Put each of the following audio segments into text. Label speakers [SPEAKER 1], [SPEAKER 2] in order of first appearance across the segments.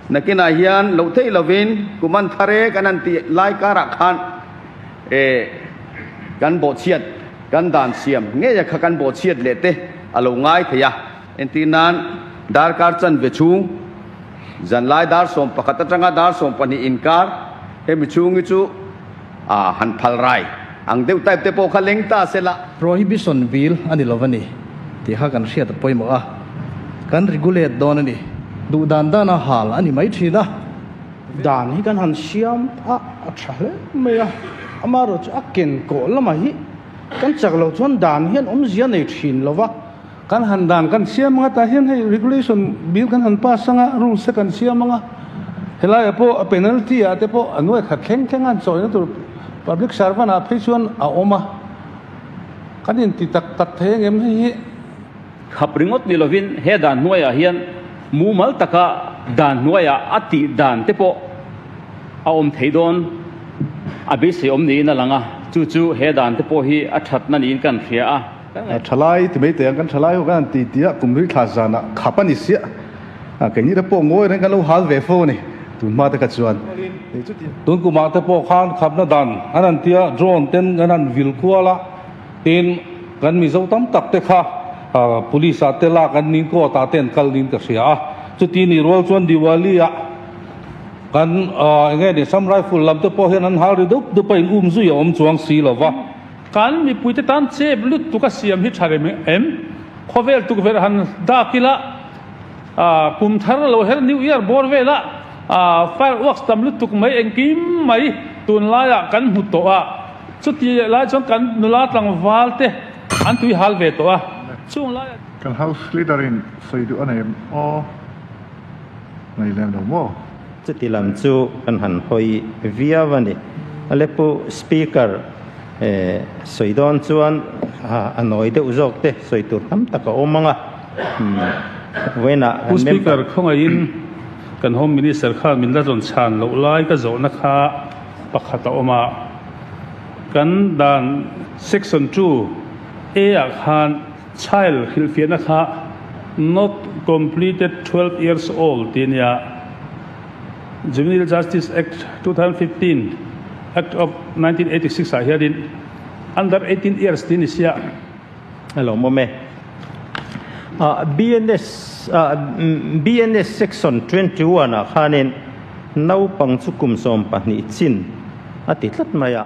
[SPEAKER 1] Nakinah hian loh theih lovin kum an thar e kan han tih lai karah khan eh kan bawhchhiat, kan dan siam ngeia kha kan bawhchhiat leh te a lo ngai thei a. Entir nan darkar chanve chhung, zanlai dar 11 atanga dar 12 inkar hemi chhung hi chu a han phal rai ang deuh type te pawh kha leng ta se la.
[SPEAKER 2] Prohibition Bill a ni lo a ni tih kha kan hriat a pawimawh a, kan regulate dawn a ni. Duh dan dan a hal a ni mai thin a.
[SPEAKER 3] Dan hi kan han siam a, a tha hle mai a, amaherawhchu a ken kawh lamah hi kan chak loh chuan dan hian awmzia nei thin lo va.
[SPEAKER 4] Kan han dan kan siam anga tah hian hei regulation bill kan han pass anga rules te kan siam anga helaiah pawh a penalty ah te pawh a nuai khat thleng thleng a an chawina tur public servant ah phei chuan a awm a kan inti tak tak thei angem hei hi.
[SPEAKER 5] Khap ringawt ni lovin he dan hnuaiah hian mumal taka dan hnuaiah a tih dan te pawh a awm thei dawn a beisei awm niin a lang a, chu chu he dan te pawh hi a thatna niin kan hria a.
[SPEAKER 6] Thalai ti mai teh ang, kan thalai ho kan han ti ti a, kum hlui thla zanah khap a ni siah. Keini te pawh ngawi reng kan lo hal ve fo a ni, tun hma te kha chuan.
[SPEAKER 4] Tun kumah te pawh khan khapna dan an han ti a, drone ten kan han vil kual a, tin kan Mizo tam tak te kha police ah te lak an nin court ah te an kal niin ka hria a, chuti nih rual chuan Diwali ah kan eng nge ni Assam Rifle lam te pawh hian an hal ri dup dup a, in um zui a awm chuang si lo va.
[SPEAKER 7] Kan mipuite tan chep lutuk a siam hi tha rem em? Khawvel tukverh han dak ila, kum thar lo her New Year bawr vela fireworks tam lutuk mai engkim mai tunlaiah kan hmu tawh a, chuti leh lai chuan kan nula tlangval te an tui hal ve tawh a, chung laiah.
[SPEAKER 8] Kan House Leader in sawi duh a nei em aw? Nei lem lo maw?
[SPEAKER 9] Chuti lam chu kan han hawi viau a ni. Aleppo Speaker sawi dawn chuan a nawi deuh zawk te sawi tur tam tak a awm ang a. Vawiinah
[SPEAKER 7] Pu Speaker, khawngaihin kan Home Minister khan min la rawn chhan loh lai ka zawhna kha pakhat a awm a. Kan dan Section 2 A ah khan Child hrilhfiahna kha not completed 12 years old tih a nia. Juvenile Justice Act 2015, Act of 1986 ah hianin under 18 years tih a ni sia.
[SPEAKER 9] Hello mawm e. BNS BNS section 21 ah khanin naupang chu kum 12 chin a ti tlat mai a.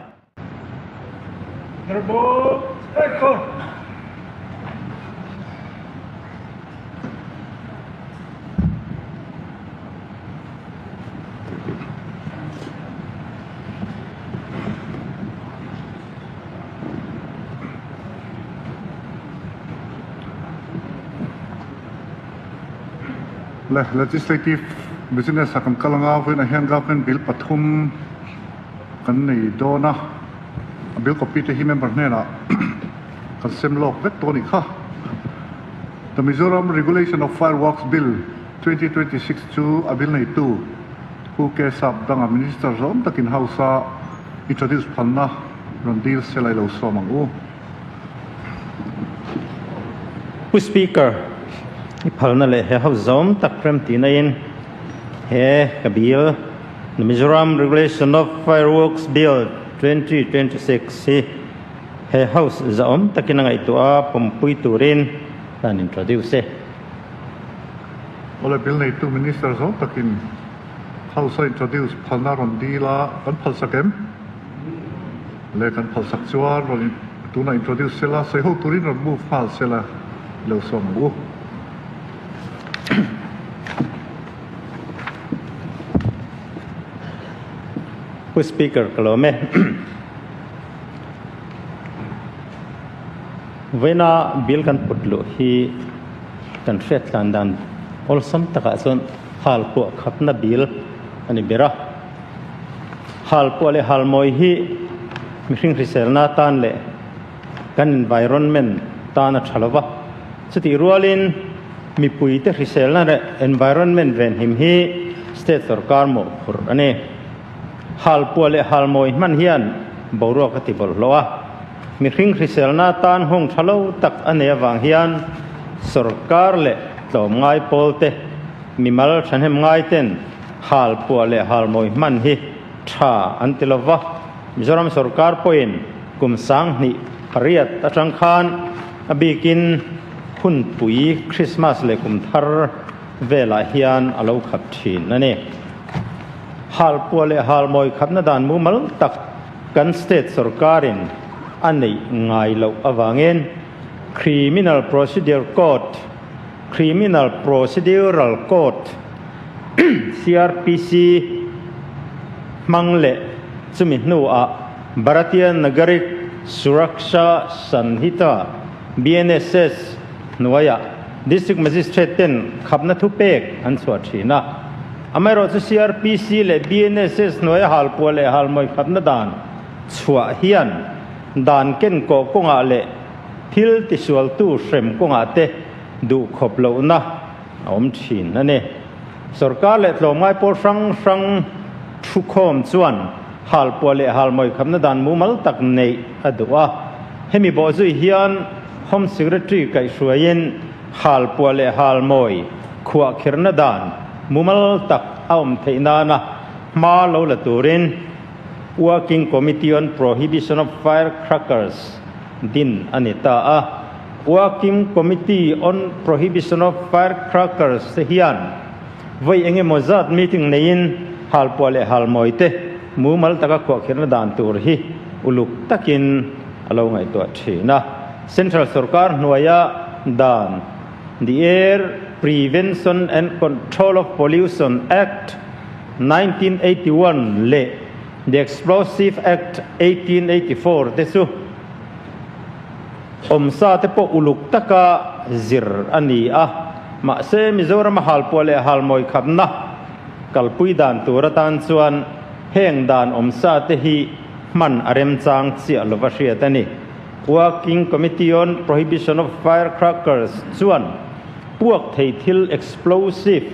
[SPEAKER 8] Le legislative business ah kan kal anga vawiinah hian government bill pathum Kan nei dawn a, a bill copy te hi member hnenah kan sem lawk vek tawh a nih kha. The Mizoram Regulation of Fireworks Bill 2026 chu a bill neitu Pu K Sap danga Minister zawm takin House a introduce phalna rawn dil se lai lo sawm ang u.
[SPEAKER 9] Pu Speaker, i phalna leh he House zawm tak remtihna in he ka bill The Mizoram Regulation of Fireworks Bill 2026 hi he House zahawm takin a ngaihtuah a, pawmpui turin kan introduce e.
[SPEAKER 8] Awle, bill neitu Minister zawm takin House a introduce phalna rawn dil a, kan phalsak em? Le kan phalsak chuan rawn tunah introduce sela, sawi ho turin rawn move nghal sela i lo sawm ang u.
[SPEAKER 9] Pu Speaker ka lawm e. Vawiina bill kan put luh hi kan hriat tlan dan awlsam takah chuan hal puah khapna bill a ni ber a. Hal puah leh hal mawi hi mihring hriselna tan leh kan environment tan a tha lo va. Chutih rualin mipuite hriselna leh environment venhim hi state sorkar mawhphurh a ni. Halpuah leh halmawi hman hian boruak a ti bawlhhlawh a, mihring hriselna atan nghawng tha lo tak a nei avang hian sorkar leh tlawmngai pawlte, mimal thahnem ngaiten Halpuah leh halmawi hman hi tha an ti lova, Mizoram sorkar pawhin kum 2008 atang khan a bikin hunpui Krismas leh kum thar velah hian a lo khap thin a ni. Halpuah leh halmawi khapna dan mumal tak kan state sorkarin a neih ngai loh avangin Criminal Procedure Code, Criminal Procedural Code, CRPC, hmang leh chumi hnuah Bharatiya Nagarik Suraksha Sanhita, BNSS, hnuaiah District Magistrate ten khapna thupek an chhuah thin a. Amaherawhchu CRPC leh BNSS hnuaia halpuah leh halmawi khapna dan chhuah hian dan kenkawh kawngah leh thil tisualtu hrem kawngah te duh khawp lohna a awm thin a ni. Sorkar leh tlawmngai pawl hrang hrang thukhawm chuan halpuah leh halmawi khapna dan mumal tak neih a duh a. Hemi bawhzui hian Home Secretary kaihhruaiin halpuah leh halmawi khuahkhirhna dan mumal tak a awm theih nana hma lo la turin Working Committee on Prohibition of Firecrackers din a ni ta a. Working Committee on Prohibition of Firecrackers te hian vawi eng emaw zat meeting neiin halpuah leh halmawi te mumal taka khuahkhirhna dan tur hi uluk takin a lo ngaihtuah thin a. Central sorkar hnuaia dan The Air Prevention and Control of Pollution Act, 1981 leh The Explosive Act, 1884 te chu awmsa te pawh uluk taka zir a ni a, mahse Mizorama halpuah leh halmawi khapna kalpui dan tur atan chuan heng dan awmsa te hi hman a remchang chiah lova hriat a ni. Working Committee on Prohibition of Firecrackers chuan puak thei thil explosive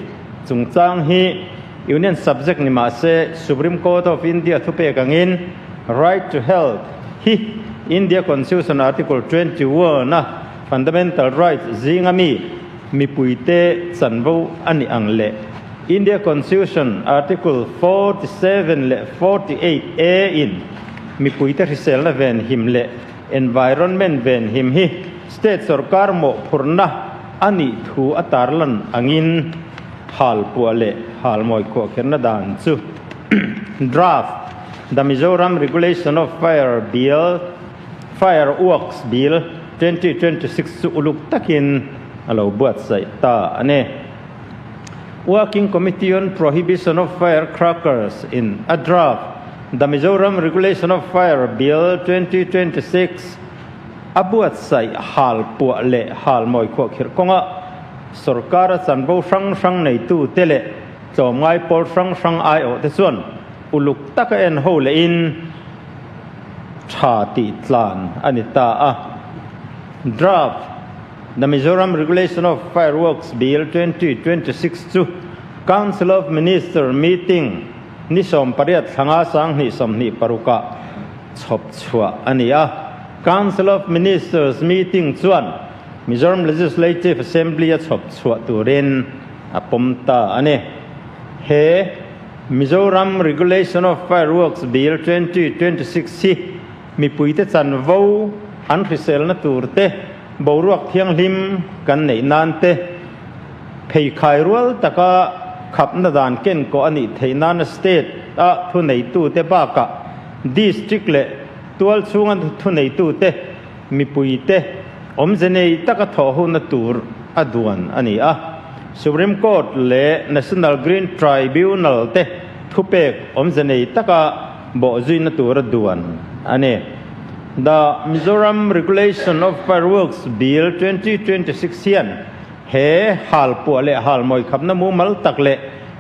[SPEAKER 9] chungchang hi Union subject ni mah se Supreme Court of India thupek angin Right to Health hi India Constitution Article 21 a fundamental rights zinga mi mipuite chanvo a nih ang leh India Constitution Article 47 leh 48 A in mipuite hriselna venhim leh environment venhim hi state sorkar mawhphurhna a nih thu a tarlan angin halpuah leh halmawi khuahkherna dan chu Draft The Mizoram Regulation of Fire Bill Fireworks Bill 2026 chu uluk takin a lo buatsaih ta a ni. Working Committee on Prohibition of Firecrackers in a draft The Mizoram Regulation of Fire Bill 2026 a buatsaih halpuah leh halmawi khuahkhirh kawnga sorkara chanvo hrang hrang neitute leh tlawmngai pawl hrang hrang aiawhte chuan uluk taka en ho lehin tha tih tlan a ni ta a. Draft The Mizoram Regulation of Fireworks Bill 2026 chu Council of Minister meeting ni 18 thlanga 2026 ah chhawp chhuah a ni a. Council of Ministers meeting chuan Mizoram Legislative Assembly a chhawp chhuah turin a pawm ta a ni. He Mizoram Regulation of Fireworks Bill 2026 hi mipuite chanvo an hriselna tur te, boruak thianghlim kan neih nan te, pheikhai rual taka khapna dan kenkawh a nih theih nana state a thuneitute bakah district leh tualchhunga thuneitute mipuite awmze nei taka thawh huna tur a duan a ni a. Supreme Court leh National Green Tribunal te thupek awmze nei taka bawhzuina tur a duan a ni. The Mizoram Regulation of Fireworks Bill 2026 hian he halpuah leh halmawi khapna mumal tak leh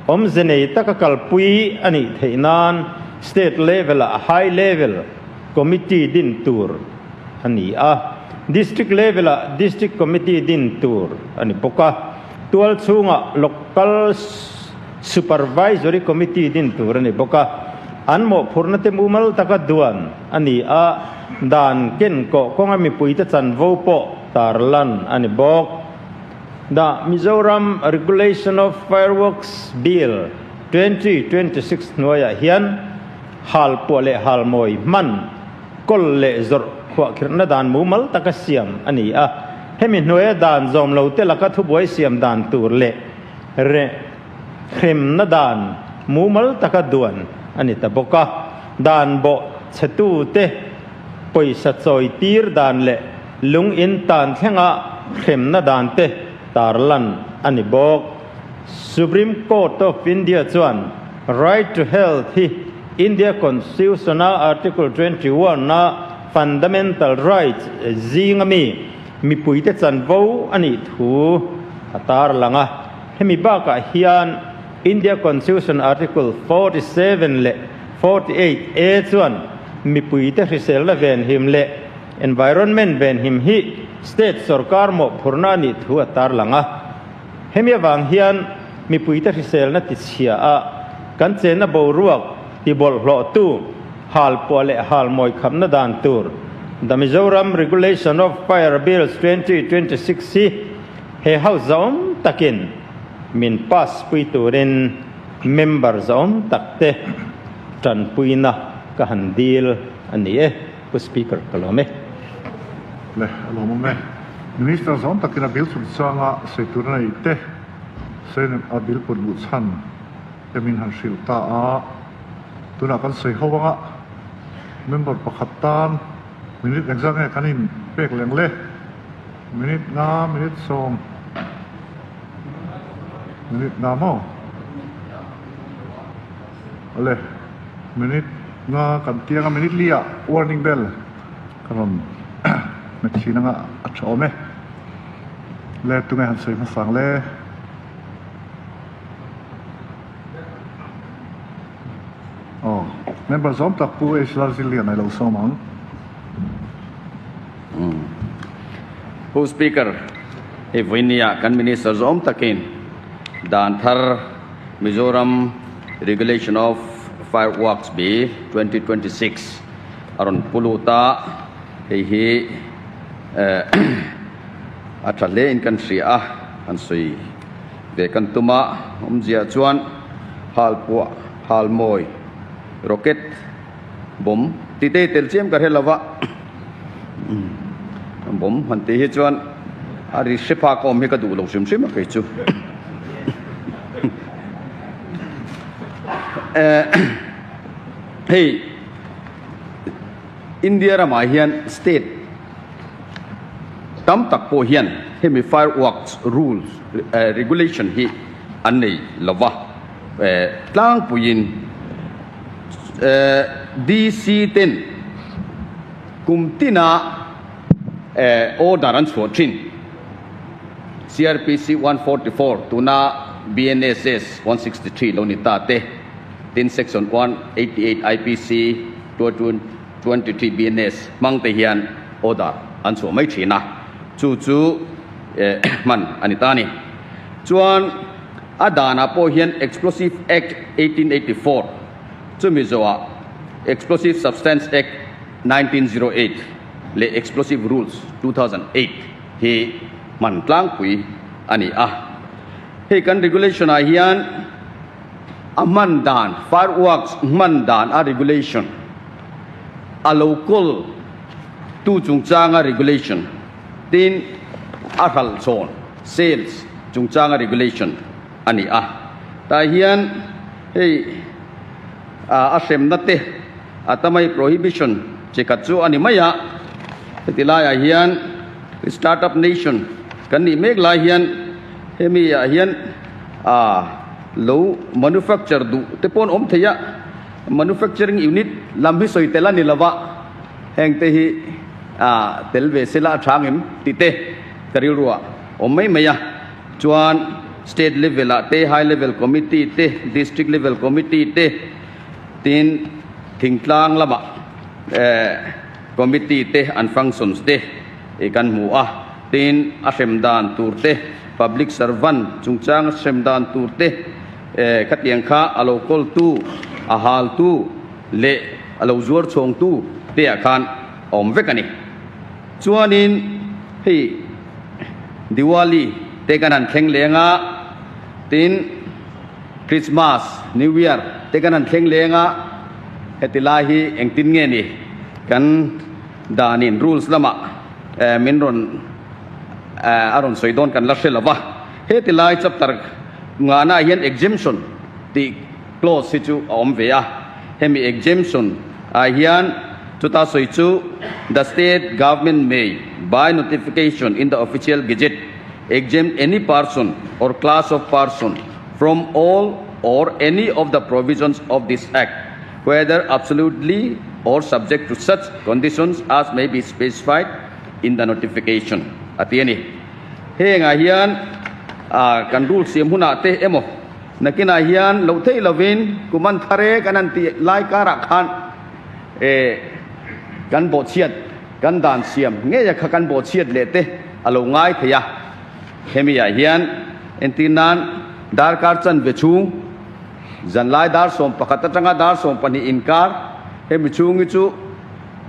[SPEAKER 9] awmze nei taka kalpui a nih theih nan state level-ah high level committee din tur a ni a, district level-ah district committee din tur a ni bawk a, tual chhungah local supervisory committee din tur a ni bawk a, an mawhphurhna te mumal taka duan a ni a, dan kenkawh kawnga mipuite chanvo pawh tarlan a ni bawk. The Mizoram Regulation of Fireworks Bill. 2026 hnuaiah hian halpuah leh halmawi hman kawl leh zawrh khuahkhirhna dan mumal taka siam a ni a. Hemi hnuaia dan zawm lo te laka thubuai siam dan tur leh reh hremna dan mumal taka duan a ni ta bawk a. Dan bawh chhetute pawisa chawi tir dan leh lung in tan thlenga hremna dan te tarlan a ni bawk. Supreme Court of India chuan Right to Health hi India Constitution-a Article 21-a fundamental rights zinga mi mipuite chanvo a nih thu a tarlang a. Hemi bakah hian India Constitution Article 47 leh 48 A chuan mipuite hriselna venhim leh environment venhim hi state sorkar mawhphurhna a nih thu a tarlang a. Hemi avang hian mipuite hriselna tichhia a kan chenna boruak tibawlhhlawhtu halpuah leh halmawi khamna dan tur The Mizoram Regulation of Fire Bills 2026 hi he House zahawm takin min pass pui turin member zahawm takte tanpuina ka han dil a ni e. Pu Speaker, ka lawm e.
[SPEAKER 8] Le, a lawmawm e. Minister zawng takin a bill chungchanga sawi tur a nei te, sawi a bill put luh chhan te min han hrilh ta a. Tunah kan sawi ho anga member pakhat tan minute engzat nge kan in pek leng le? Minute nga, minute sawm, minute nga maw? Awle, minute nga kan tiang a, minute li ah warning bell ka rawn hmet thin anga a tha awm e. Le tunge han sawi hmasang le? Aw, member zawm tak Pu H Lalzilian a lo sawm ang.
[SPEAKER 1] Pu Speaker, hei vawinia kan Minister zawm takin dan thar Mizoram Regulation of Fireworks Bill 2026 a rawn pu lut a, hei hi a tha hle in kan hria a, kan sawi ve kan tum a, awmzia chuan halpuah, halmawi, rocket, Bawm ti te tel chiam ka hre lo va, bawm han tih hi chuan a ri hre phak awm hi ka duh lo hrim hrim a kei chu. Hei India ramah hian state tam tak pawh hian hemi fireworks rules regulation hi an nei lo va, tlangpuiin DC ten kum tina order an chhuah thin. CRPC 144 tuna BNSS 163 lo ni ta te, tin Section 188 IPC 223 BNS hmang te hian order an chhuah mai thin a, chu chu hman a ni ta a ni. Chuan A danah pawh hian Explosive Act 1884, chumi zawhah Explosive Substance Act 1908 leh Explosive Rules 2008 hi hman tlangpui a ni a. Hei kan regulation ah hian a hman dan, fireworks hman dan a regulation, a lo kawl tu chungchanga regulation, Tin, a hralh chhawn, sales, chungchanga regulation a ni a. Tah hian hei a hremna te a tamai prohibition chi khat chu a ni mai a. Heti laiah hian startup nation kan nih mek lai hian hemi ah hian a lo manufacture duh te pawh an awm thei a. Manufacturing unit lam hi sawi tel a ni lova. Heng te hi tel ve sela a tha ngem tih te ka rilruah awm mai mai a. Chuan state level ah te high level committee te district level committee te tin thingtlang lamah committee te an functions te kan hmu a. Tin a hrem dan tur te public servant chungchang a hrem dan tur te khatiang kha a lo kawltu a haltu leh a lo zuar chhawngtu te ah khan a awm vek a ni. Chuanin hei Diwali te kan han thleng leng a, tin Christmas, New Year te kan han thleng leng a, heti lai hi engtin nge ni kan danin rules lamah min rawn a rawn sawi dawn kan la hre lo va. Heti lai chapter ngahnaah hian exemption tih clause hi chu a awm ve a, hemi exemption ah hian chuta sawi chu the state government may by notification in the official gazette exempt any person or class of person from all or any of the provisions of this act whether absolutely or subject to such conditions as may be specified in the notification a ti a ni. Hengah hian kan rule siam hunah te emaw Nakinah hian loh theih lovin kum an thar e kan han tih lai karah khan eh kan bawhchhiat, kan dan siam ngei a kha kan bawhchhiat leh te a lo ngai thei a. Hemi ah hian entir nan darkar chanve chhung, zanlai dar 11 atanga dar 12 inkar hemi chhung hi chu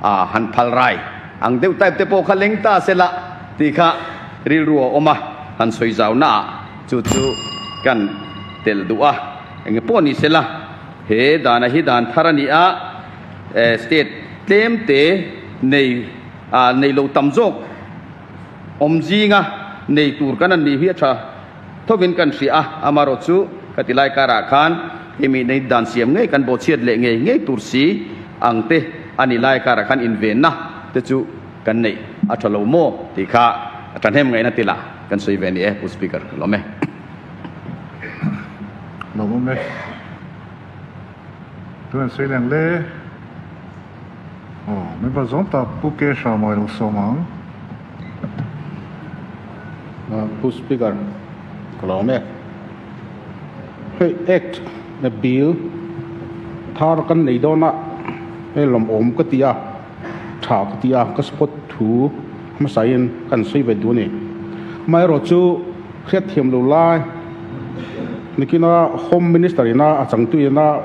[SPEAKER 1] a han phal rai ang deuh type te pawh kha leng ta se la tih kha rilru a awm a, han sawi zau na ah. Chu chu kan telh duh a, enge pawh ni sela, he dana hi dan thar a ni a, state tlem te nei ah nei lo tam zawk awm zinga nei tur kan an nih hi a tha thovin kan hria a, amarawh chu ka ti lai karah khan hemi nei dan siam ngei kan bawhchhiat leh ngei ngei tur si ang te a ni lai karah khan invenna te chu kan neih a tha lo maw tih kha a thahnem ngaihna tila. Kan sawi ve ni e, Pu Speaker, ka lawm e.
[SPEAKER 8] Lawm awm e. Tuan sawi leng le. Aw, member zawng tak Pu K Hramawii lo sawm ang.
[SPEAKER 3] Pu Speaker, ka lawm e. Hei Act leh Bill thar kan nei dawn a, hei lawmawm ka ti a. Tha ka ti a, ka support thu hmasain kan sawi ve duh a ni. Amaherawh chu hriatthiam lo lai nikina Home Minister ina a changtu ina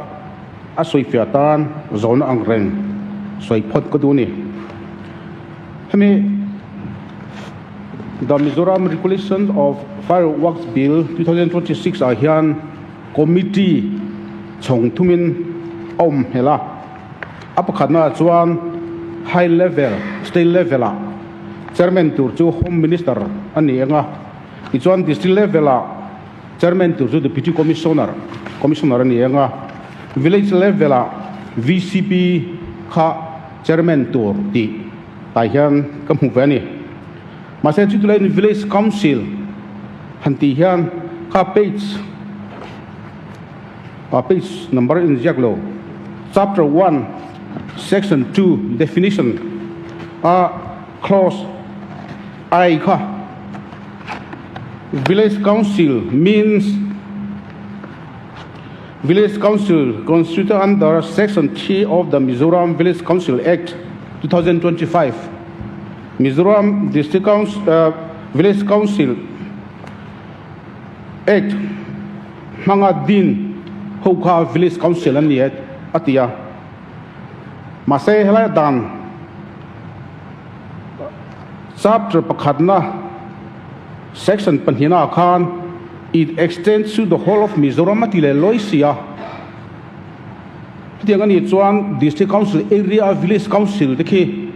[SPEAKER 3] a sawifiah atan zawhna ang reng sawi phawt ka duh a ni. Hemi The Mizoram Regulation of Fireworks Bill 2026 ah hian Committee chhawng thumin a awm hmel a. A pakhatnaah chuan high level, state level ah chairman tur chu Home Minister a ni ang a, tichuan district level ah chairman tur chu Deputy Commissioner, Commissioner a ni ang a, village level ah VCP kha chairman tur tih tah hian ka hmu ve a ni. Mahse chutulaiin village council han tih hian kha page Page number inziak lo. Chapter 1, Section 2, Definition a clause I kha Village Council means Village Council constituted under Section 3 of the Mizoram Village Council Act 2025. Mizoram District Council, Village Council Act hmanga din ho kha Village Council an ni e a ti a. Mahse helai dan chapter pakhatna section pahnihna ah khan it extends to the whole of Mizoram a ti leh lawi si a. Hetiang a nih chuan District Council area a Village Council te khi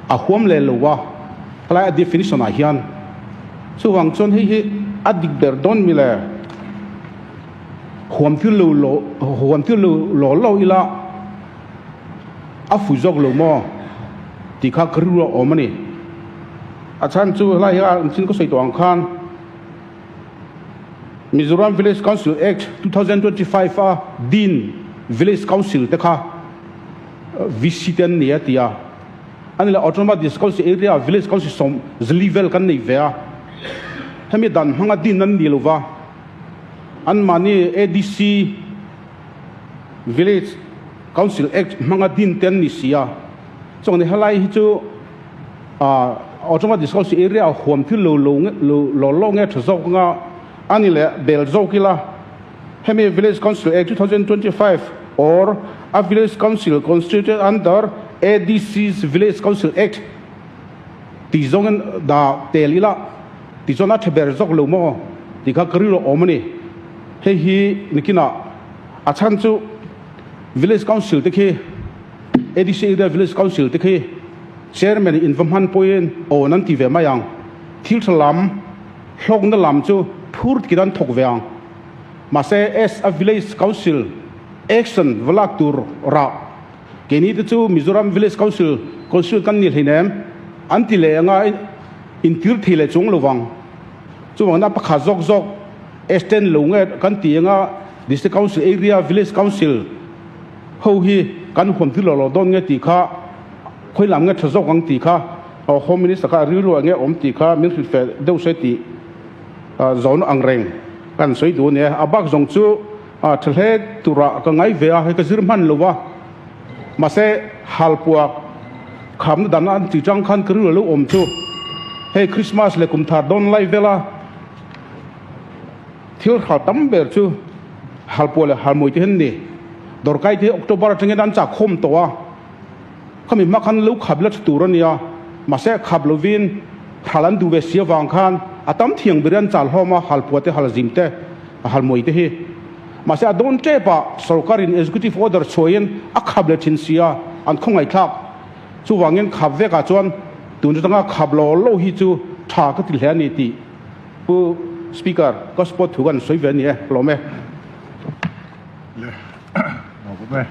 [SPEAKER 3] a huam leh lo a, helai a definition ah hian. Chuvang chuan hei hi a dik ber dawn mi le? Huam thil lo lo huam thil lo lo lo ila a fu zawk lo maw tih kha ka rilru a awm a ni. A chhan chu helai hi a chin ka sawi tawh ang khan Mizoram Village Council Act 2025 a din Village Council te kha VC te an ni a ti a. A ni lo, Autonomous District Council area ah Village Council 40 vel kan nei ve a, hemi dan hmanga din an ni lova, anmahni ADC Village Council Act hmanga din te an ni si a, chuan helai hi chu Autonomous District Council area ah huam thil lo lo lo lo nge tha zawk anga a ni leh bel zawk ila, hemi Village Council Act 2025 or a Village Council constituted under ADC's Village Council Act tih zawngin dah tel ila tih chuan a tha ber zawk lo maw tih kha ka rilru awm a ni. Hei hi nikinah a chhan chu Village Council te khi ADC Area Village Council te khi Chairman in va hman pawhin awn an ti ve mai ang. Thil tha lam, hlawkna lam chu phur takin an thawk ve ang. Mahse as a Village Council action va lak tur rah keini te chu Mizoram Village Council Council kan ni hleinem an ti leh anga intir thei leh chuang lo vang. Chuvangin a pakhat zawk zawk extend lo nge kan ti anga District Council Area Village Council ho hi kan huam thil lo lo dawn nge tih kha khawi lam nge tha zawk ang tih kha Home Minister kha rilru ah nge awm tih kha min hrilh feh deuh se tih zawn ang reng kan sawi duh a ni e. A bak zawng chu tha hle turah ka ngai ve a, hei ka zir hman lo va, mahse halpuak khamna dan an ti chang khan ka rilru a lo awm chu hei Christmas leh kum thar dawn lai vela thil hral tam ber chu halpuah leh halmawi te hian ni. Dawrkai te hi October atangin an chak khawm tawh a, khami hma khan lo khap la tha tur a nia, mahse khap lovin hral an duh ve si avang khan a tam thiang ber an chal hlawm a, halpuah te, halzim te, halmawi te hi. Mahse a dawn tep ah sorkarin executive order chhuahin a khap leh thin si a, an khawngaihthlak. Chuvangin khap vekah chuan tun atanga khap lo lo hi chu tha ka ti hle a ni tih Pu Speaker, ka support thu kan sawi ve a ni e, hlawm e.
[SPEAKER 8] Le, lo bawk e.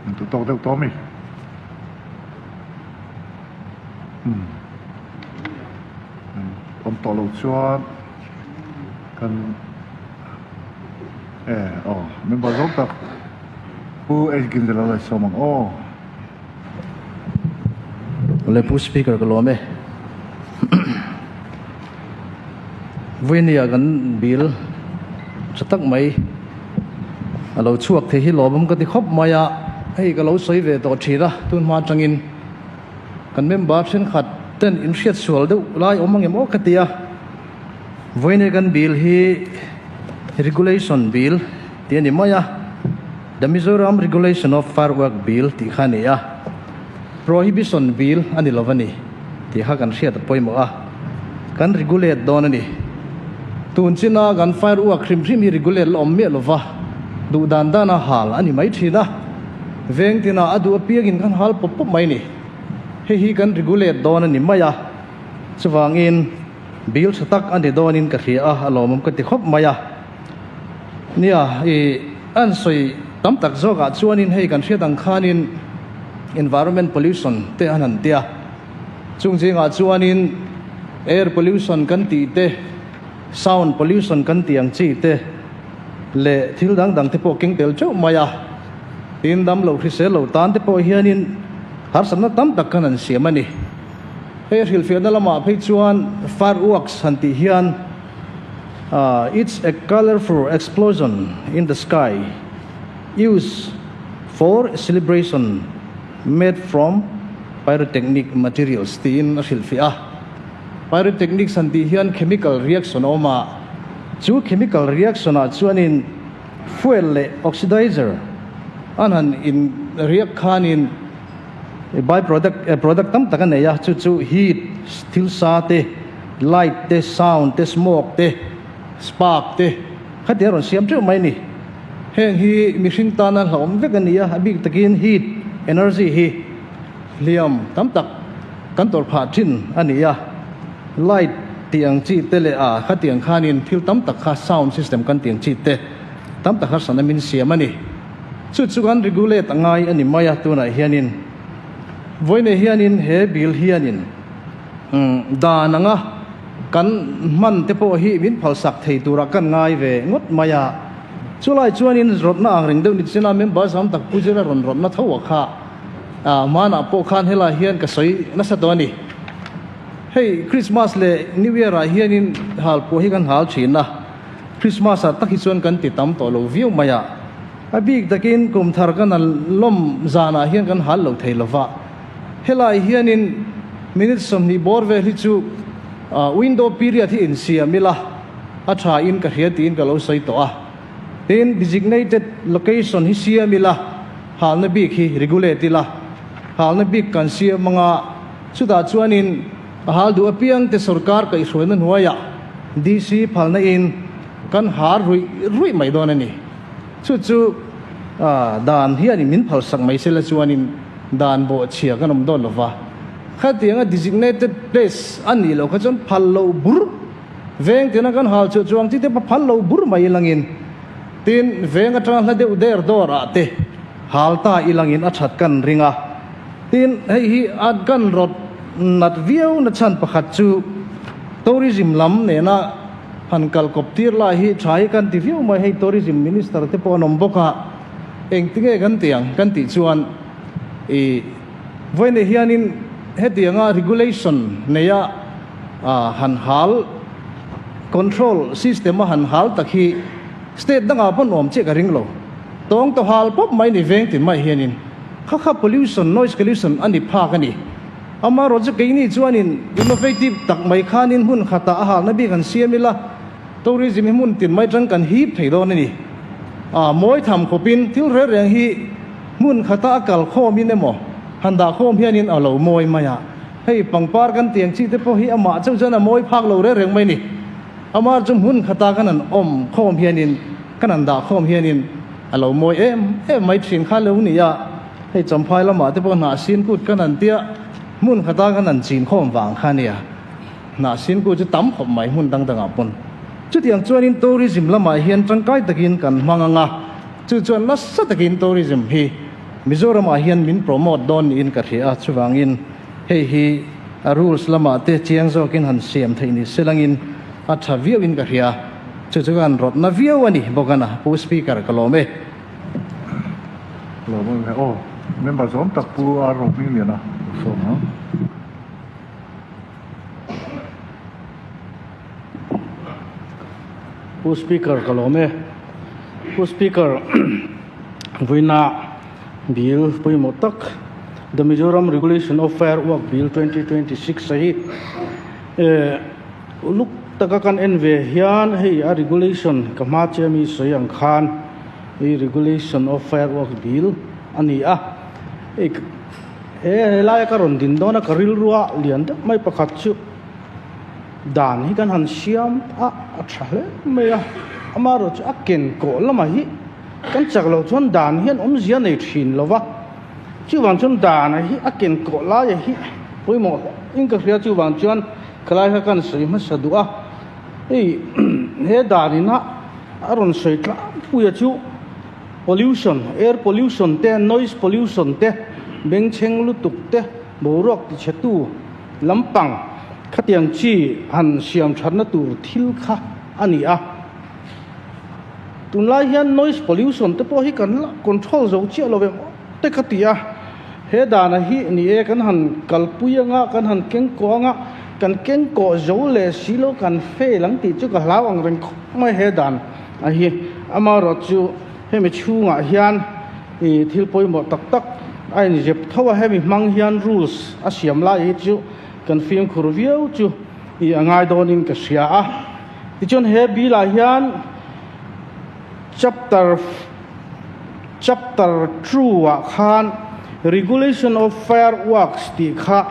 [SPEAKER 8] An tu tawk deuh tawh mi. Hmm. Awm tawh lo chuan kan e aw member zawng tak Pu H Ginzela lai sawm ang aw.
[SPEAKER 2] Le Pu Speaker ka lawm e. Vawinia kan bill tha tak mai a lo chhuak thei hi lawmawm ka ti khawp mai a, hei ka lo sawi ve tawh thin a, tun hma atangin kan member thenkhat ten in hriat sual deuh lai awm angem aw ka ti a, Vawinia kan bill hi regulation bill tih a ni mai a. The Mizoram Regulation of Firework Bill tih kha a ni a, Prohibition Bill a ni lo a ni tih kha kan hriat a pawimawh a, kan regulate dawn a ni. Tun china kan firework hrim hrim hi regulate la awm miah lo va, duh dan dana hal a ni mai thin a, veng tina a duh apiangin kan hal pawp pawp mai ni. Hei hi kan regulate dawn a ni mai a, chuvangin bill tha tak a ni dawnin ka hria a, a lawmawm ka ti khawp mai a. Nia, i an sawi tam tak zawkah chuanin hei kan hriat ang khanin environment pollution te an han tia. Chung zingah chuanin air pollution kan tih te, sound pollution kan tih ang chi te leh thil dang dang te pawh keng tel teuh mai a. Tin, damlo hrisel lo tan te pawh hianin harsatna tam tak khan an siam a ni. Hei a hrilhfiahna lamah phei chuan fireworks han tih hian, It's a colourful explosion in the sky used for celebration made from pyrotechnic materials tiin a hrilhfiah a. Pyrotechnics han tih hian chemical reaction a awm a, chu chemical reaction ah chuanin fuel leh oxidizer an han in react khanin by product product tam tak a nei a, chu chu heat, thil sa te, light te, sound te, smoke te, spark te khati a rawn siam teuh mai a ni. Heng hi mihring tana hlauhawm vek a ni a, a bik takin heat energy hi hliam tam tak kan tawrh phah thin a ni a, light tih ang chi te leh a khati ang khanin thil tam tak kha sound system kan tih ang chi te tam tak harsatna min siam a ni. Chu chu kan regulate a ngai a ni mai a, tunah hianin vawiinah hianin he bill hianin dan anga kan hman te pawh hi min phalsak thei turah kan ngai ve ngawt mai a. Chulai chuanin rawtna ang reng deuh ni china member zam tak Pu Zira rawn rawtna tho a kha hmanah pawh khan helai hian ka sawi nasa tawh a ni. Hei Christmas leh New Year ah hianin hal pawh hi kan hal thin a. Christmas ah tak hi chuan kan ti tam tawh lo viau mai a, a bik takin kum thar kan a lawm zanah hian kan hal lo thei lo va, helai hianin minute 20 bawr vel hi chu window period hi insiam ila a tha in ka hria tiin ka lo sawi tawh a, tin designated location hi siam ila halna bik hi regulate ila halna bik kan siam anga chutah chuanin a hal duh apiang te sorkar kaihhruaina hnuaiah. DC phalna in kan har ruih ruih mai dawn a ni. Chu chu dan hianin min phalsak mai sela chuanin dan bawhchhia kan awm dawn lova. Khatianga designated place a nih loh kha chuan phal loh bur veng tina kan hal chuah chuang chi te pawh phal loh bur mai ilangin tin veng atanga hla deuh der dawr ah te hal ta ilangin a that kan ring a. Tin hei hi a kan rawt nat viau na chhan pakhat chu tourism lam nena han kal kawp tir lai hi tha hi kan ti viau mai hei tourism minister te pawh an awm bawk a engtinge kan ti ang kan tih chuan ih Vawiinah hianin hetianga regulation neia han hal, control system a han hal tak hi state dangah pawh nuam chiah ka ring lo. Tawng tawh hal pawp mai ni veng tin mai hianin kha kha pollution, noise pollution a ni phak a ni. Amaherawhchu chu keini chuanin innovative tak mai khanin hmun khatah a halna bik han siam ila, tourism hi hmun tin mai atang kan hip thei dawn a ni. Mawi tham khawpin thil reng reng hi Hmun khata a kal khawmin emaw, han dah khawm hianin a lo mawi mai a. Hei pangpar kan tiang chi te pawh hi amah chauh chuan a mawi phak lo reng reng mai ni. Amah chu hmun khata kan han awm khawm hianin, kan han dah khawm hianin a lo mawi em em mai thin kha lo ni a. Hei Champhai lamah te pawh hnah sin kut kan han tia, hmun khata kan han chin khawm vang kha nia. Hnah sin kut chu tam khawp mai hmun dang dangah pawn. Chutiang chuanin tourism lamah hian tangkai takin kan hmang ang a. Chu chuan nasa takin tourism hi Mizoramah hian min promote dawn niin ka hria a, chuvangin hei hi a rules lamah te chiang zawkin han siam theih ni selangin a tha viauin ka hria. Chu chu kan rawtna viau a ni bawk a na, Pu Speaker ka lawm e.
[SPEAKER 8] Lawm em e. Aw, member zawm tak Pu R Rohmingliana sawm ang.
[SPEAKER 10] Pu Speaker ka lawm e. Pu Speaker, vawiina bill pawimawh tak The Mizoram Regulation of Firework Bill 2026 a hi uluk taka kan en ve hian hei a regulation ka hma che ami sawi ang khan hei Regulation of Firework Bill a ni a. Hei He helaia ka rawn din dawn a, ka rilrua lian deuh mai pakhat chu dan hi kan han siam a, a tha hle mai a, amaherawhchu a ken kawh lamah hi kan chak loh chuan dan hian awmzia nei thin lo va, chuvang chuan dana hi a ken kawh laia hi pawimawh hle in ka hria, chuvang chuan khalai kha kan sawi hmasa duh a, hei he danina a rawn sawi tlangpuia chu. Pollution, air pollution te, noise pollution te, bengchheng lutuk te, boruak tichhetu lampang khatiang chi han siam thatna tur thil kha a ni a. Tunlai hian noise pollution te pawh hi kan la control zo chiah lo em te ka ti a. He dana hi ni e kan han kalpui anga, kan han kengkawh anga, kan kengkawh zo leh si lo kan fail ang tih chu ka hlau ang reng khawp mai he dan. A hi amaherawh chu hemi chhungah hian ih thil pawimawh tak tak a inzep tho a, hemi hmang hian rules a siam lai hi chu kan fimkhur viau chu ih a ngai dawnin ka hria a. Tichuan he bill ah hian chapter chapter two ah khan regulation of fireworks tih kha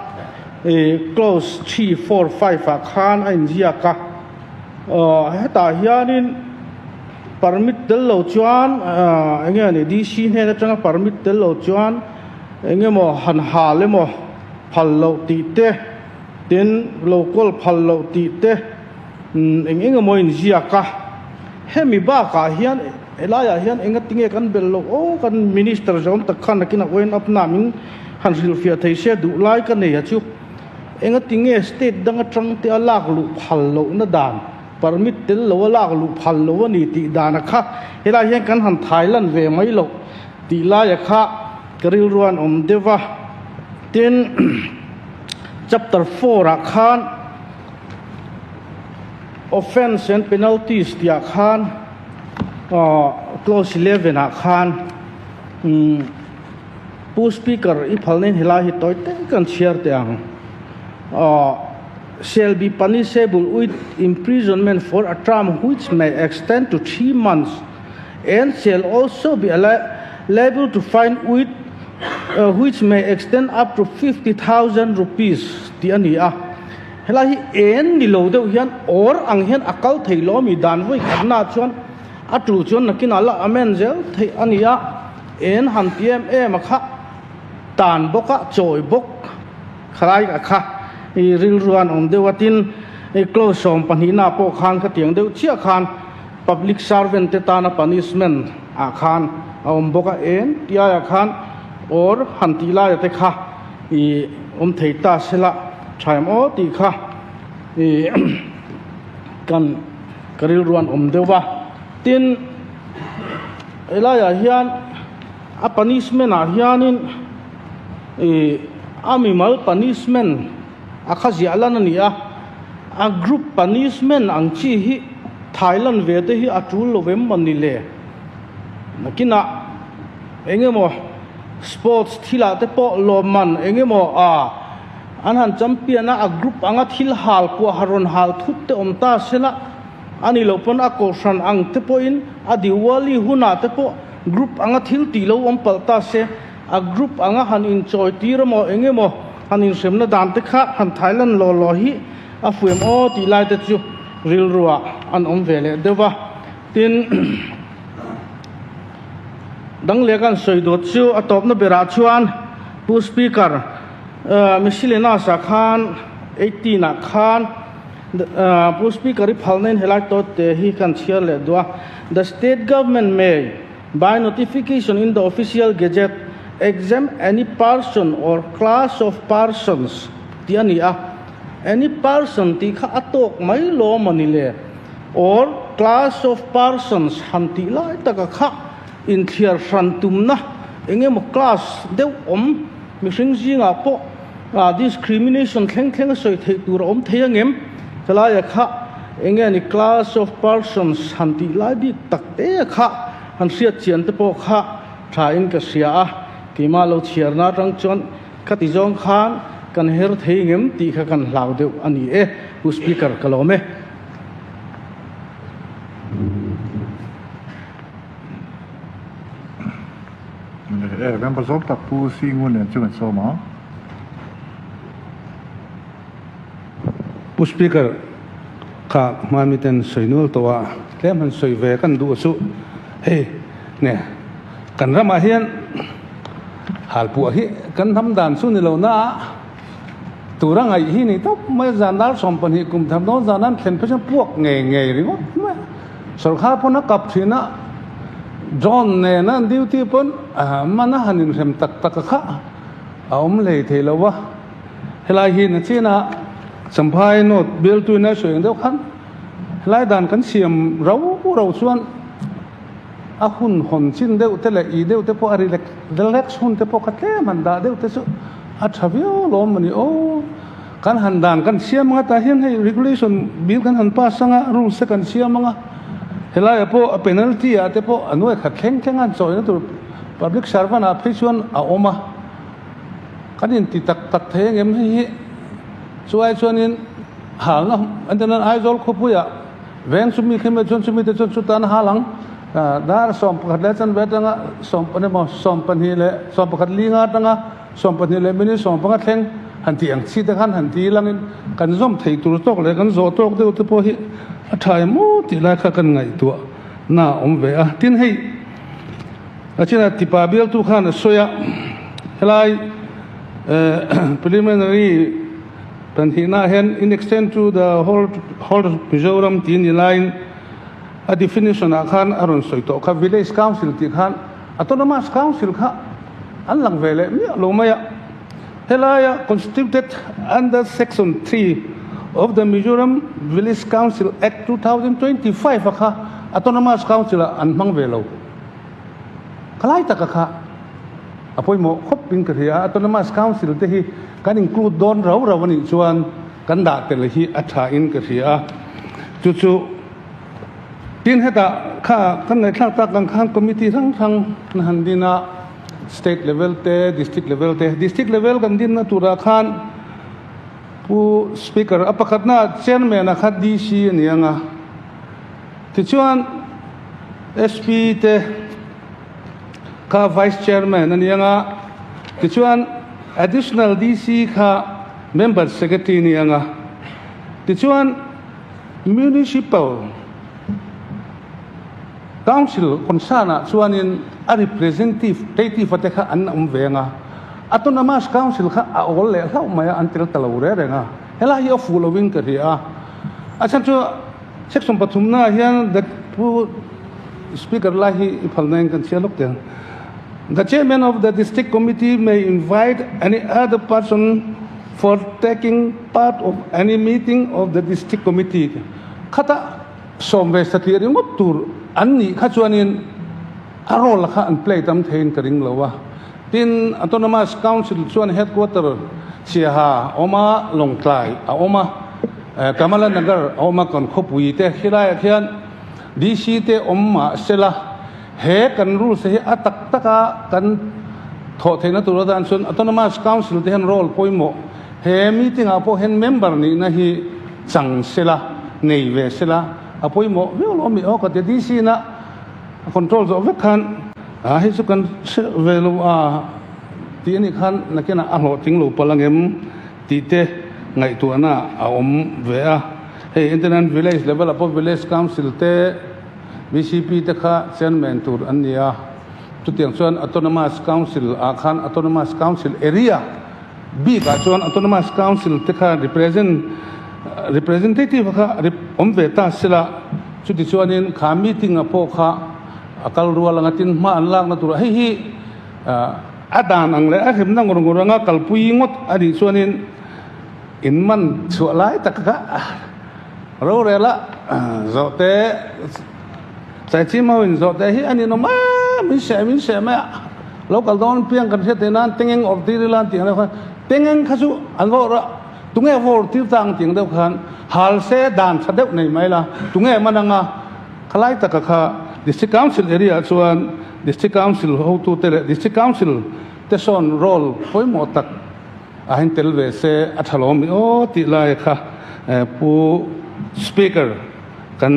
[SPEAKER 10] ih clause 3 4 5 ah khan a inziak a. Aw hetah hianin permit tel lo chuan eng nge ni DC hnen atanga permit tel lo chuan eng emaw han hal emaw phal loh tih te tin local phal loh tih te eng eng emaw inziak a hemi bakah hian helaiah hian enga tinge kan belh loh aw kan minister zawm tak khan nakinah open up na min han hrilhfiah thei se duh lai ka nei a chu. Engati nge state dang atang te a lak luh phal lohna dan, permit tel lo a lak luh phal lo a ni tih dana kha helai hian kan han thai lan ve mai loh tih laia kha ka rilruan awm deuh a. Tin, chapter 4 ah khan offence and penalties tih ah khan clause 11 ah khan Pu Speaker, i phalna in helai hi tawi te kan chhiar teh ang. Shall be punishable with imprisonment for a term which may extend to 3 months and shall also be liable to fine with which may extend up to 50,000 rupees tih a ni a. Helai hi en ni lo deuh hian or ang hian a kal thei lo ami dan vawi khatna chuan a tul chuan nakinah la amend zel theih a ni a, en han ti em em a kha tan bawk a chawi bawk khalai a kha i rilruan awm deuh a tin i clause 12 na pawh khan khatiang deuh chiah khan public servant te tana punishment ah khan a awm bawk a en ti aiah khan or han tih laia te kha i awm thei ta sela thaim aw tih kha i kan ka rilruan awm deuh va tin helaiah hian a punishment ah hianin i a mimal punishment a kha ziah lan a ni a a group punishment ang chi hi Thailand ve te hi a tul lo em mawni le nakinah engemaw sports thilah te pawh lawmman engemaw a an han champion a a group anga thil hal kuah ha rawn hal thut te awm ta sela ani loh pawn a kohhran ang te pawhin a Diwali hunah te pawh group anga thil tih lo awm palh ta se a group anga han inchawi tir emaw engemaw han inhremna dan te kha han Thailand law law hi a fuem aw tih lai te chu rilruah an awm ve leh deuh va tin dang leh kan sawi dawt chu a tawpna berah chuan pu speaker miscellaneous ah khan 18 ah khan pu speaker i phalna in helai tawt te hi kan chhiar leh duh a the state government may by notification in the official gazette exempt any person or class of persons tih a ni a any person tih kha a tawk mai lo mawni le or class of persons han tih lai taka kha inthiar hran tumna engemaw class deuh awm mihring zingah pawh discrimination thleng thleng a sawi theih tur a awm thei angem helai a kha enge ni class of persons han tih lai bik tak te kha han hriat chian te pawh kha tha in ka hria a keimah lo chhiarna atang chuan khati zawng khan kan her thei ngem tih kha kan hlau deuh a ni e pu speaker ka lawm e.
[SPEAKER 8] E member zawng tak pu si ngun nen chu kan sawm a.
[SPEAKER 4] Pu speaker kha hmami ten sawi nual tawh a tlem han sawi ve kan duh chu hei ne kan ramah hian halpuah hi kan hnam dan chu ni lo na tura ngaih hi ni tawp mai zan dar 12 kum thar dawn zan an thlen phei chuan puak ngei ngei ringawt mai sarkar pawn a kap thin a drone nen an duty pawn mana han inhrem tak tak a kha a awm hlei thei lo va helai hi na china Champhai North bial tuina sawi ang deuh khan helai dan kan siam rau rau chuan a hun hawn chin deuh te leh i deuh te pawh a relax relax hun te pawh kha tlem han dah deuh te chu a tha viau lawm ani aw kan han dan kan siam anga tah hian hei regulation bill kan han pass anga rules te kan siam anga helai ah pawh a penalty ah te pawh a nuai khat thleng thleng a an chawina tur public servant ah phei chuan a awm a kan inti tak tak thei angem hei hi chuai chuanin halna an ti nan Aizawl khawpuiah veng chumi khi mai chuan chumi te chuan chutan halang dar 11 le chan ve atanga sawm emaw 12 leh 11 linga atanga 12 leh minute 15 thleng han ti ang chi te khan han ti langin kan zawm thei tur tawk leh kan zawh tawk deuh te pawh hi a tha em aw tih lai kha kan ngaihtuah na awm ve a tin hei a china tipa bial tu khan a sawi a helai preliminary 2 na hian in extend to the whole whole Mizoram ti ni line a definition ah khan a rawn sawi tawh kha village council tih khan autonomous council kha an lang ve leh miah lo mai a helaia constituted under section 3 of the Mizoram Village Council Act 2025 a kha autonomous council ah an hmang ve lo khalai taka kha a pawimawh khawp in ka hria autonomous council te hi kan include dawn rau rau ani chuan kan dah tel hi a tha in ka hria chu chu tin heta kha kan nei thlak tak kan khan committee hrang hrang na han dina state level te district level te district level kan din na tura khan pu speaker a pakhat na chairman a kha DC ani anga ti chuan SP te kha vice chairman ani anga ti chuan additional DC kha member secretary ni anga. Tichuan Municipal Council concern ah chuanin a representative a te kha an awm ve anga, Autonomous Council kha a awl leh hlauh mai a, an tel ta lo reng reng a. Helai hi a fuh lovin ka hria a. A chhan chu Section pathumna ah hian the Pu Speaker lai hi i phalna in kan chhiar lawk teh ang. The Chairman of the District Committee may invite any other person for taking part of any meeting of the District Committee. Khata sawm ve satliah ringawt tur an nih kha chuanin a role kha an play tam theiin ka ring lo a. Tin, Autonomous Council chuan headquarter Siaha a awm a, Lawngtlai a awm a, Kamala Nagar a awm a, kan khawpui te khilaiah khian DC te awm mah sela he kan rules te hi a tak taka kan thawh theihna tur atan chuan Autonomous Council te hian role pawimawh he meeting ah pawh hian member nihna hi chang sela, nei ve sela a pawimawh viau lo a mi aw ka ti a, DC na a control zawh vek khan a hei chu kan hre ve lo a tih a nih khan nakinah a hlawhtling lo palh angem tih te ngaihtuahna a awm ve a, hei entirnan village level ah pawh village council te VCP te kha chairman tur an ni a, chutiang chuan autonomous council ah khan autonomous council area bik ah chuan autonomous council te kha represent representative kha awm ve ta sela chuti chuanin kha meeting ah pawh kha a kal rual anga tin hma an lakna turah hei hi a dan ang leh a hremna ngawr ngawr anga kalpui ngawt a nih chuanin in man chhuah lai tak kha rorela zawhte chaichim ho in zawhte hi a ninawm a min seh min seh mai a lo kal dawn piang kan hriat theih nan tengeng awrh tir ila an tih ang deuh khan tengeng kha chu an va awrh a tunge va awrh tir ta ang tih ang deuh khan hal se dan tha deuh nei mai la tunge man anga Khalai taka kha District Council area ah chuan District Council hotute leh District Council te sawn role pawimawh tak a hin tel ve se a tha lawm i aw tih lai kha Pu Speaker kan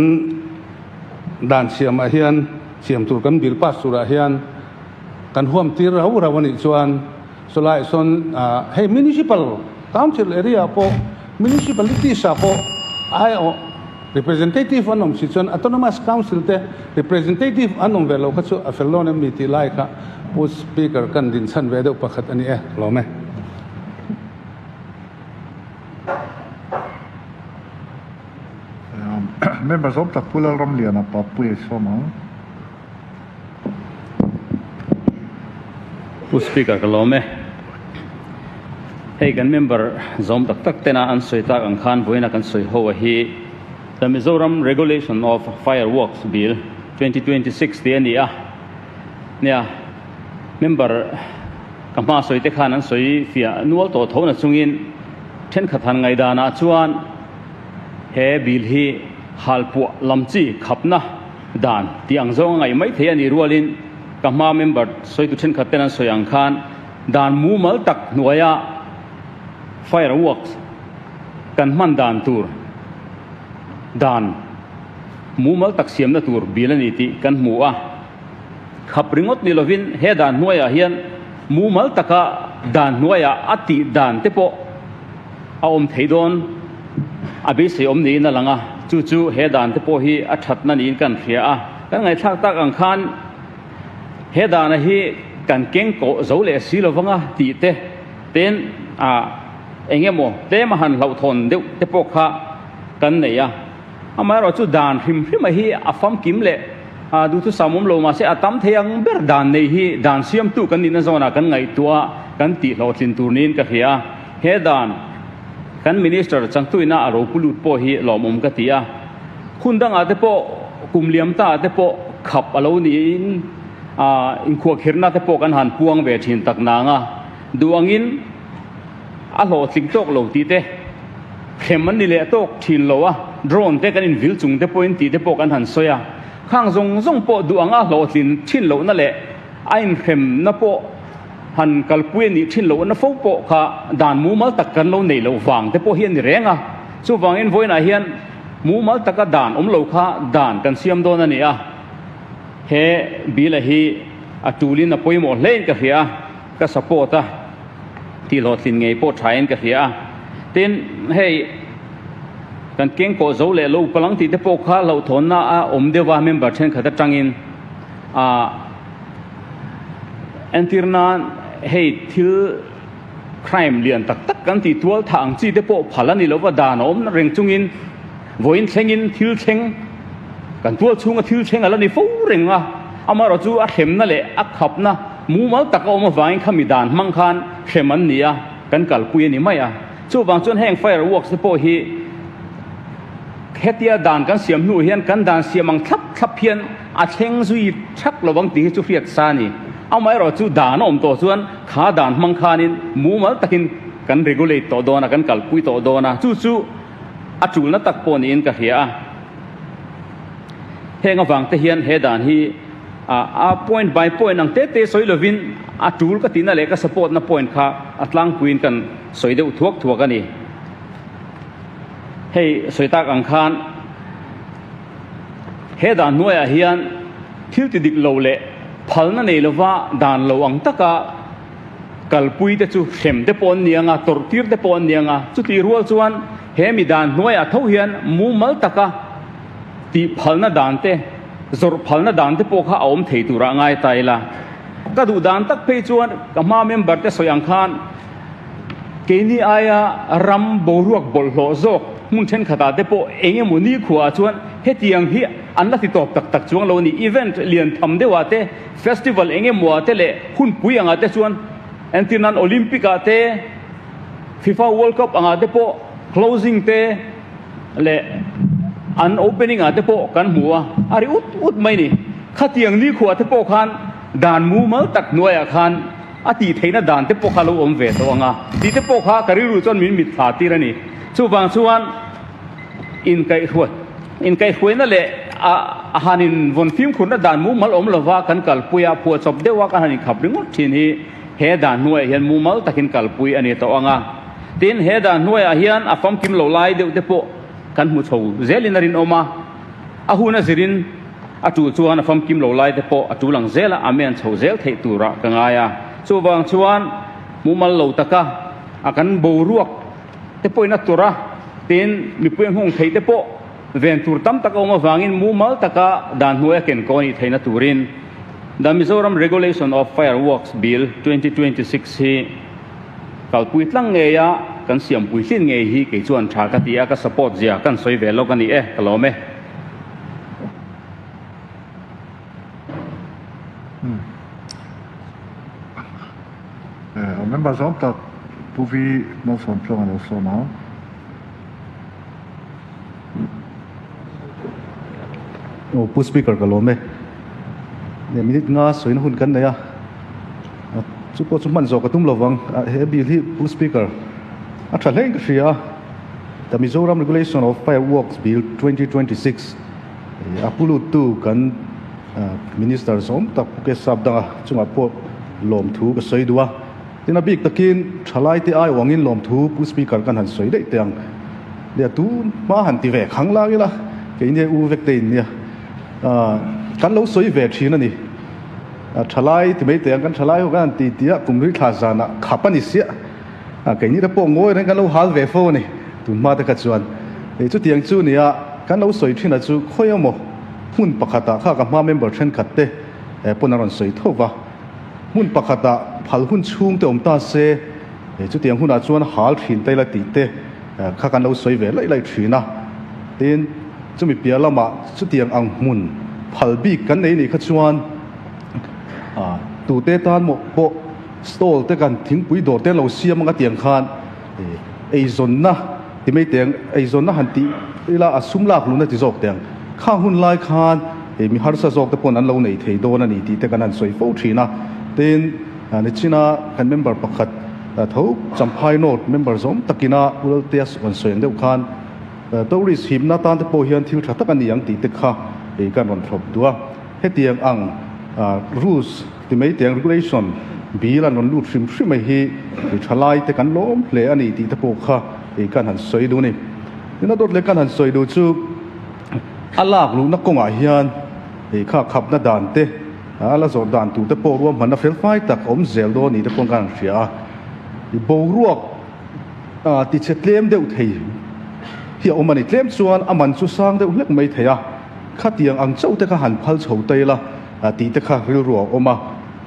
[SPEAKER 4] dan siam ah hian siam tur kan bill pass turah hian kan huam tir rau rau a nih chuan chulaiah sawn hei Municipal Council area ah pawh Municipalities ah pawh aiawh Representative an awm si chuan Autonomous Council te representative an awm ve lo kha chu a fel dawn em ni tih lai kha Pu Speaker kan din chhan ve deuh pakhat a ni e. Lawm e.
[SPEAKER 8] Member zawm tak Pu Lalramliana Papuia sawm ang.
[SPEAKER 5] Pu Speaker ka lawm e. Hei kan member zawm tak tak tena an sawi tak ang khan vawiina kan sawi ho a hi The Mizoram Regulation of Fireworks Bill 2026 tih a ni a. Nia, member ka hma sawi te khan an sawi fiah nual tawh tho na chungin thenkhat han ngaihdanah chuan he bill hi halpuah lam chi khapna Dan tih ang zawng a ngaih mai thei a nih rualin ka hma member sawitu thenkhat ten an sawi ang khan dan mumal tak hnuaia fireworks kan hman dan tur dan mumal tak siamna tur bil a ni tih kan hmu a. Khap ringawt ni lovin he dan hnuaiah hian mumal taka dan hnuaia a tih dan te pawh a awm thei dawn a beisei awm niin a lang a, chu chu he dan te pawh hi a thatna niin kan hria a. Kan ngaihthlak tak ang khan he dana hi kan keng kawh zo leh si lo vanga tih te ten a eng emaw tlem a han hlauhthawn deuh te pawh kha kan nei a. Amaherawh chu dan hrim hrima hi a famkim leh duhthusam awm lo mahse a tam thei ang ber dan nei hi dan siamtu kan nihna zawnah kan ngaihtuah a, kan tih hlawhtlin tur niin ka hria a. He dan kan Minister changtuina a ropu lut pawh hi lawmawm ka ti a. Hun dangah te pawh kum liam ta ah te pawh khap a lo niin inkhuahkhirhna te pawh kan han puang ve thin tak nang a. Duh angin a hlawhtling tawk lo tih te, hrem an ni leh tawk thin lo a, drone te kan invil chung te pawhin tih te pawh kan han sawi a. Khang zawng zawng pawh duh anga hlawhtlin thin lohna leh a inhremna pawh han kalpui a nih thin lohna fo pawh kha dan mumal tak kan lo nei loh vang te pawh hi a ni reng a. Chuvangin vawiinah hian mumal taka dan awm lo kha dan kan siam dawn a ni a. He bill-a hi a tulin a pawimawh hlein ka hria a, ka support a. Tih hlawhtlin ngei pawh thain ka hria a. Tin, hei. Kan keng kawh zo leh lo palang tih te pawh kha hlauhthawnna a awm deuh a member thenkhat atangin a entir nan hei thil crime lian tak tak kan tih tual thah ang chi te pawh phal a ni lova dan a awm reng chungin vawiin thlengin thil thleng kan tual chhunga thil thleng a la ni fo reng a, amaherawhchu a hremna leh a khapna mumal tak a awm avangin khami dan hmang khan hrem an ni a, kan kalpui a ni mai a. Chuvang chuan heng fireworks te pawh hi hetia dan kan siam hnu hian kan dan siam ang thlap thlap hian a thleng zui thak lo ang tih hi chu hriat sa a ni. Amaherawh chu dan a awm tawh chuan kha dan hmang khanin mumal takin kan regulate tawh dawn a, kan kalpui tawh dawn a, chu chu a tulna tak pawh niin ka hria a. Heng avang te hian he dan hi a point by point ang te te sawi lovin a tul ka tihna leh ka support na point kha a tlangpuiin kan sawi deuh thuak thuak a ni. Hei sawi tak ang khan he dan hnuaiah hian thil ti dik lo leh phalna nei lova dan lo ang taka kalpui te chu hrem te pawh an ni ang a, tawrh tir te pawh an ni ang a, chutih rual chuan he mi dan hnuaiah tho hian mumal taka tih phalna dan te, zawrh phalna dan te pawh kha a awm thei turah ngai ta ila. Ka duh dan tak phei chuan ka hma member te sawi ang khan keini aia ram boruak bawlhhlawh zawk hmun thenkhatah te pawh eng emaw nikhuaah chuan hetiang hi an la ti tawp tak tak chuang lo a ni. Event lian tham deuhah te, festival eng emawah te leh hunpui angah te chuan entir nan Olympic ah te, FIFA World Cup angah te pawh closing te, leh an opening ah te pawh kan hmu a, a ri ut ut mai ni. Khatiang nikhua te pawh khan dan mumal tak hnuaiah khan a tih theihna dan te pawh kha lo awm ve tawh ang a, tih te pawh kha ka rilru chuan min mit thla tir a ni. Chuvang chuan inkaihhruai inkaihhruaina leh a a han invawn fimkhurna dan mumal awm lova kan kalpui a, phuahchawp deuha kan han inkhap ringawt thin hi he dan hnuaiah hian mumal takin kalpui a ni tawh ang a. Tin, he dan hnuaiah hian a famkim lo lai deuh te pawh kan hmu chho zelin a rinawm a, a hun a zirin a tul chuan a famkim lo lai te pawh a tul ang zela a men chho zel theih turah ka ngai a. Chuvang chuan mumal lo taka a kan boruak te pawhin a tur a, tin, mipui a nghawng theih te pawh ven tur tam tak a awm avangin mumal taka dan hnuaia ken kaw a nih theihna turin The Mizoram Regulation of Fireworks Bill 2026 hi Kalpui tlang ngei a, kan siampui hlin ngei hi kei chuan tha ka ti a, ka support zia kan sawi ve lawk a ni e, ka lawm e.
[SPEAKER 8] Member zawng tak Pu Vi Malsawm Tluang a lo sawm ang.
[SPEAKER 6] Aw Pu Speaker ka lawm e. Leh minute nga sawina hun kan nei a, chu pawh chu hman zawh ka tum lovang. He bill hi Pu Speaker a tha hlein ka hria a, The Mizoram Regulation of Fireworks Bill 2026 a pu luttu kan Minister zawm tak Pu Kesap danga chungah pawh lawmthu ka sawi duh a. Tin a bik takin thalaite ai uangin lawmthu Pu Speaker kan han sawi daih teh ang. Nia tun hma han ti ve khang lang ila kei nia u vek te in nia kan lo sawi ve thin a ni. Thalai ti mai teh ang kan thalai ho kan han ti ti a kum hlui thla zanah khap a ni siah. Kei ni te pawh ngawi reng kan lo hal ve fo a ni tun hma te kha chuan. Chutiang chu nia kan lo sawi thin a chu khawi emaw hmun pakhatah kha ka hma member thenkhat te pawn a rawn sawi tho va. Hmun pakhatah phal hun chhung te awm ta se, chutiang hunah chuan hal thin te ila tih te kha kan lo sawi ve laih laih thin a. Tin, chumi piah lamah chutiang ang hmun phal bik kan nei nih kha chuan tute tan mawh pawh stall te kan thingpui dawr te an lo siam ang a tiang khan eizawnna ti mai teng eizawnna han tih ila a sum lak luhna ti zawk teng khang hun lai khan mi harsa zawk te pawn an lo nei thei dawn a ni tih te kan han sawi fo thin a. Tin, nichina kan member pakhat tho Champhai North member zawm takina U Laltea rawn sawi ang deuh khan tourist himna tan te pawh hian thil tha tak a ni ang tih te kha kan rawn thlawp duh a. Hetiang ang rules ti mai teng regulation bill an rawn lut hrim hrim mai hi thalai te kan lawm hle a ni tih te pawh kha kan han sawi duh a ni. Tin a dawt leh kan han sawi duh chu a lak luhna kawngah hian kha khapna dan te a la zawrh dan tur te pawh ruahmanna fel fai tak awm zel dawn ni te pawh kan han hria a. Boruak tichhe tlem deuh thei. hi a awm a ni. Tlem chuan a man chu sang deuh hlek mai thei a, khatiang ang chauh te kha han phal chho ta ila tih te kha rilru a awm a.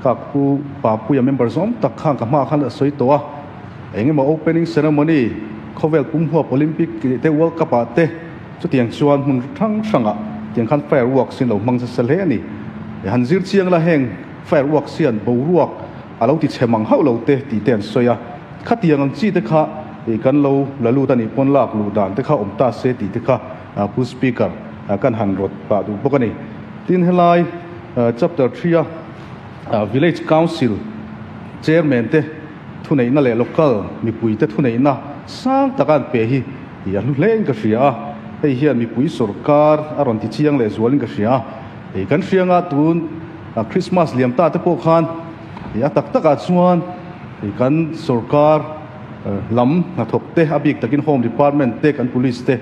[SPEAKER 6] Ka pu Papuia member zawng tak khan ka hmaah khan a sawi tawh a, eng emaw opening ceremony, khawvel pumhuap Olympic te World Cup ah te chutiang chuan hmun hrang hrangah tiang khan fireworks in lo hmang nasa hle a ni. Han zir chiang la heng fireworks hian boruak a lo ti chhe mang hauh lo te tih te an sawi a, khatiang ang chi te kha kan lo la lut a nih pawn lak luh dan te kha awm ta se tih te kha Pu Speaker kan han rawt pah duh bawk a ni. Tin helai chapter 3 a Village Council Chairman te thuneihna leh local mipui te thuneihna sang taka an pe hi a hlu hle in ka hria a, hei hian mipui sorkar a rawn ti chiang leh zual in ka hria a, hei kan hrianga tun Christmas liam ta te pawh khan a tak takah chuan kan sorkar lam hnathawk te a bik takin Home Department te kan Police te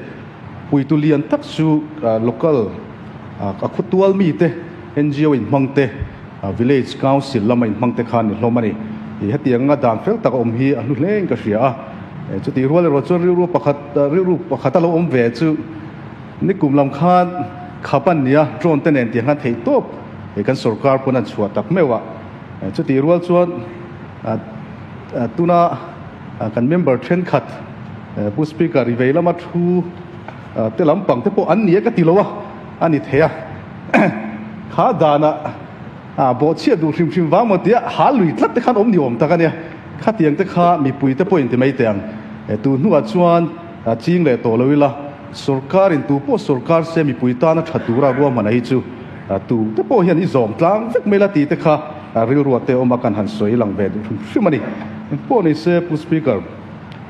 [SPEAKER 6] puitu lian tak chu local a khutual mi te NGO inhmang te Village Council lama inhmang te khan ni hlawm a ni. Hetiang anga dan fel tak a awm hi a hlu hle in ka hria a. Chutih rual erawh chuan rilru pakhat rilru pakhat a lo awm ve chu nikum lam khan khap an nia drone te nen tiang khan theih tawp kan sorkar pawn an chhuah tak meuh a. Chutih rual chuan tuna kan member thenkhat Pu Speaker i vei lama thu te lampang te pawh an ni e ka ti lo a, a ni thei a. Kha danah bawhchhiat duh hrim hrim vang maw tia hal lui tlat te khan awm ni awm tak a nia. Khatiang te kha mipui te pawhin ti mai teh ang. Tu hnuah chuan ching leh tawh lo ila, sorkarin tu pawh sorkar se mipui tana tha tura ruahman hi chu tu te pawh hian i zawm tlang vek mai la tih te kha rilruah te awm a kan han sawi lang ve duh hrim hrim a ni. Engpawh ni se Pu Speaker,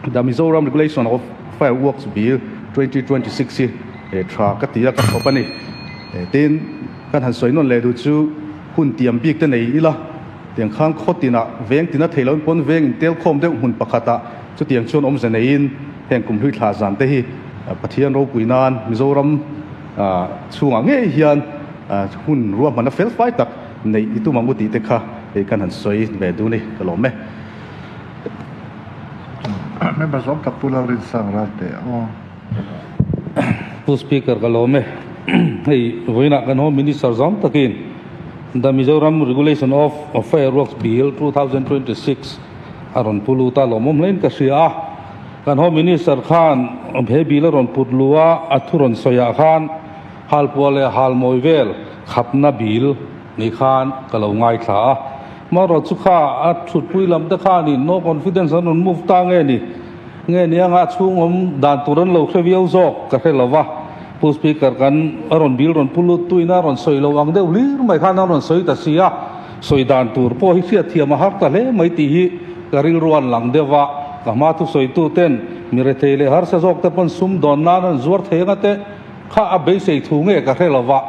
[SPEAKER 6] The Mizoram Regulation of Fireworks Bill 2026 hi tha ka ti a, ka thawp a ni. Tin, kan han sawi nawn leh duh chu hun tiam bik te nei ila, tiang khan khaw tinah veng tina thei loin pawn veng intel khawm deuh hmun pakhatah chutiang chuan awmze neiin heng kumhlui thla zan te hi Pathian ropui nan Mizoram chhungah ngei hian hun ruahmanna fel fai tak neih i tum ang u tih te kha hei kan han sawi ve duh ni ka lawm e.
[SPEAKER 8] Member zawm tak Pu Lalrinsang Ralte aw.
[SPEAKER 4] Pu Speaker ka lawm e. Hei vawiinah kan Home Minister zawm takin The Mizoram Regulation of Fireworks Bill 2026 a rawn pu lut a, lawmawm hlein ka hria a. Kan Home Minister khan he bill a rawn put lu a, a thu rawn sawiah khan halpuah leh halmawi vel khapna bill ni khan ka lo ngaithla a. Marawh chu kha a thutpui lam te khanin no confidence an rawn move ta nge ni? Nge ni anga chhung awm dan tur an lo hre viau zawk ka hre lo va, Pu Speaker kan a rawn bil rawn pu lut tuin a rawn sawi lo ang deuh hlir mai khan a rawn sawi ta si a, sawi dan tur pawh hi hriatthiam a har ta hle mai tih hi ka rilru an lang deuh va, ka hma thusawitu ten mi rethei leh harsa zawk te pawn sum dawn nan an zuar thei anga te kha a beisei thu nge ka hre lo va,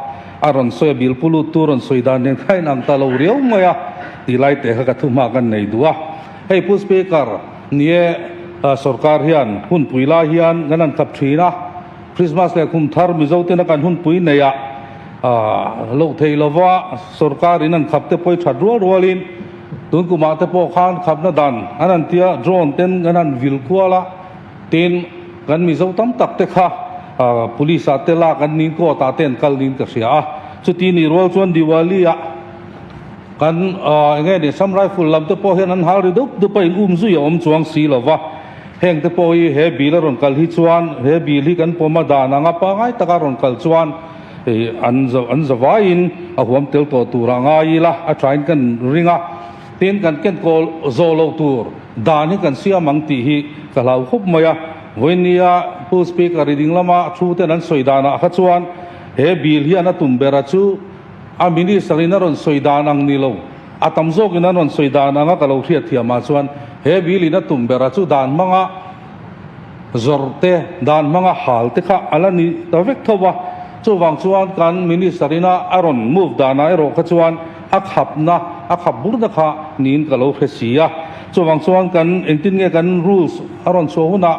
[SPEAKER 4] a rawn sawi a bil pu lut tu rawn sawi dan nen kha inang ta lo riau mai a ti lai teh kha ka thu hma kan nei duh a, hei Pu Speaker. Ni e, sorkar hian hunpui lai hian kan han khap thin a, Christmas leh kum thar Mizo tena kan hunpui neih ah loh theih lova sorkar in an khap te pawh i that rual rualin tun kumah te pawh khan khapna dan an han tia drone ten kan han vil kual a, tin kan Mizo tam tak te kha police ah te lak an niin court ah te an kal niin ka hria a, chuti nih rual chuan Diwali ah. Kan eng nge ni Assam Rifle lam te pawh hian an hal ri dup dup a, in um zui a awm chuang si lo va. Heng te pawh hi he bill a rawn kal hi chuan he bill hi kan pawm a dan anga pangai taka rawn kal chuan an an zavaiin a huam tel tawh tur a ngai ila a thain kan ring a. Tin kan kenkawl zawh loh tur dan hi kan siam ang tih hi ka hlau khawp mai a. Vawinia Pu Speaker i ding lama thu ten an sawi danah kha chuan he bill hian a tum bera chu A minister in a rawn sawi dan ang ni lo, a tam zawk in an rawn sawi dan anga ka lo hriat thiam ah chuan he bill in a tum ber a chu dan hmanga zawrh te, dan hmanga hal te kha a la ni ta vek tho va. Chuvang chuan kan minister in a a rawn move dan ah erawh kha chuan a khapna, a khap burna kha niin ka lo hre si a. Chuvang chuan kan engtin nge kan rules a rawn chhuah hunah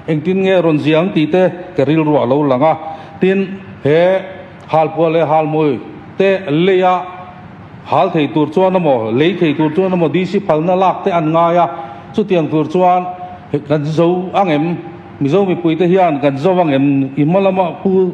[SPEAKER 4] engtin nge rawn ziah ang tih te ka rilru ah a lo lang a. Tin, he. Halpuah leh halmawi te leia hal thei tur chuan emaw, lei thei tur chuan emaw DC phalna lak te an ngai a, chutiang tur chuan kan zo ang em? Mizo mipuite hian kan zo ang em? I hma lama Pu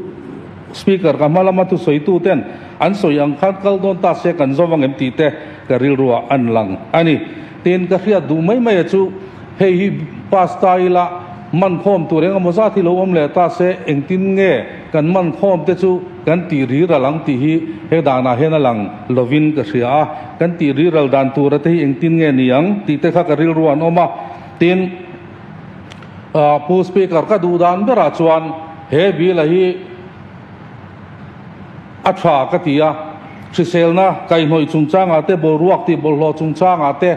[SPEAKER 4] Speaker ka hma lama thusawitu ten an sawi ang khan kal dawn ta se kan zo ang em tih te ka rilruah an lang a ni. Tin, ka hriat duh mai mai a chu hei hi pass ta ila man khawm tur eng emaw zat hi lo awm leh ta se engtin nge kan man khawm te chu kan tih riral ang tih hi he danah hian a lang lovin ka hria a. Kan tih riral dan tura te hi engtin nge ni ang tih te kha ka rilruah an awm a. Tin. Pu Speaker, ka duh dan berah chuan he bill-a hi a tha ka ti a, hriselna kaihhnawih chungchangah te, boruak tih bawlhhlawh chungchangah te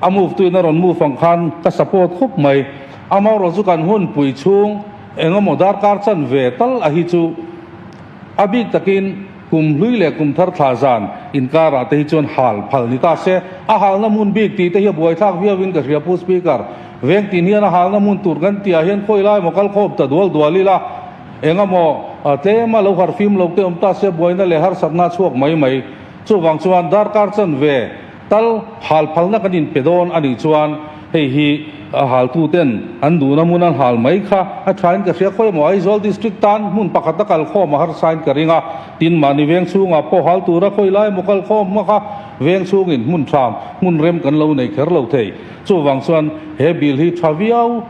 [SPEAKER 4] a move tuin a rawn move ang khan ka support khawp mai. Amaherawhchu chu kan hunpui chhung engemaw darkar chanve tal a hi chu a bik takin kum hlui leh kum thar thla zan inkarah te hi chuan hal phal ni ta se, a halna hmun bik tih te hi a buaithlak viauin ka hria Pu Speaker. Veng tin hian a halna hmun tur kan tihah hian khawi lai emaw kal khawp ta dual dual ila, eng emaw tlema lo harfim lo te awm ta se buaina leh harsatna a chhuak mai mai. Chuvang chuan darkar chanve tal hal phalna kan inpe dawn a nih chuan hei hi a haltu ten an duhna hmun an hal mai kha a thain ka hria khawi emaw Aizawl District tan hmun pakhat a kal khawm a harsain ka ring a, tin mahni veng chhungah pawh hal tura khawi lai emaw kal khawm hma kha veng chhungin hmun tham hmun rem kan lo nei kher lo thei. Chuvang chuan he bill hi tha viau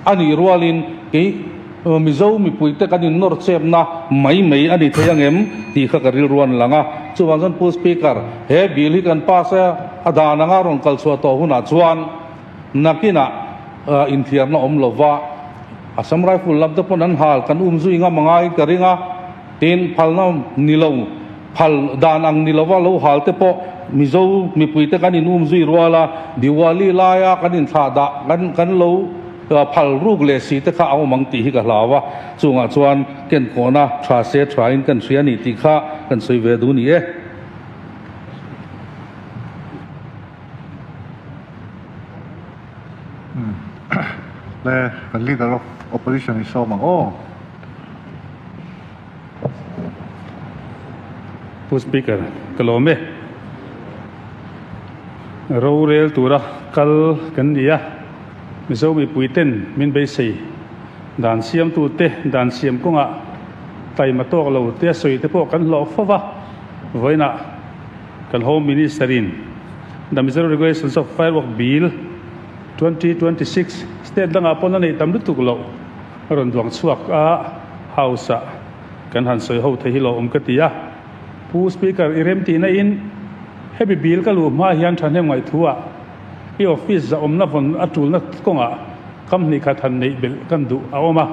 [SPEAKER 4] a nih rualin kei Mizo mipuite kan innawr chepna mai mai a ni thei ang em tih kha ka rilru an lang a. Chuvang chuan Pu Speaker, he bill hi kan pass a, a dan anga rawn kal chhuah tawh hunah chuan nakinah inthiarna awm lova Assam Rifle lam te pawn an hal kan um zui ngam angaiin ka ring a. Tin, phalna ni lo, phal dan ang ni lova lo hal te pawh Mizo mipuite kan in um zui rual a, Diwali laia kan inthlah dah kan kan lo phal ruk leh si te kha a awm ang tih hi ka hlau a, chungah chuan ken kawhna tha se tha in kan hria a ni tih kha kan sawi ve duh ni e.
[SPEAKER 8] Le, kan leader of opposition i sawm ang aw.
[SPEAKER 7] Pu Speaker, ka lawm e. Rorel tura kal kan ni a, Mizo mipui ten min beisei dan siamtute dan siam kawngah taima tawk lo te a sawi te pawh kan hlawh fo va, vawiinah kan Home Minister in The Mizoram Regulations of Firework Bill 2026 state dangah pawn a neih tam lutuk loh A rawn duang chhuak a, House ah kan han sawi ho thei hi lo awm ka ti a. Pu Speaker, i remtihna in hemi bill ka luh hma hian thahnem ngaihthu ah i office zahawmna vawn a tulna kawngah kam hnih khat han neih belh kan duh a awm a.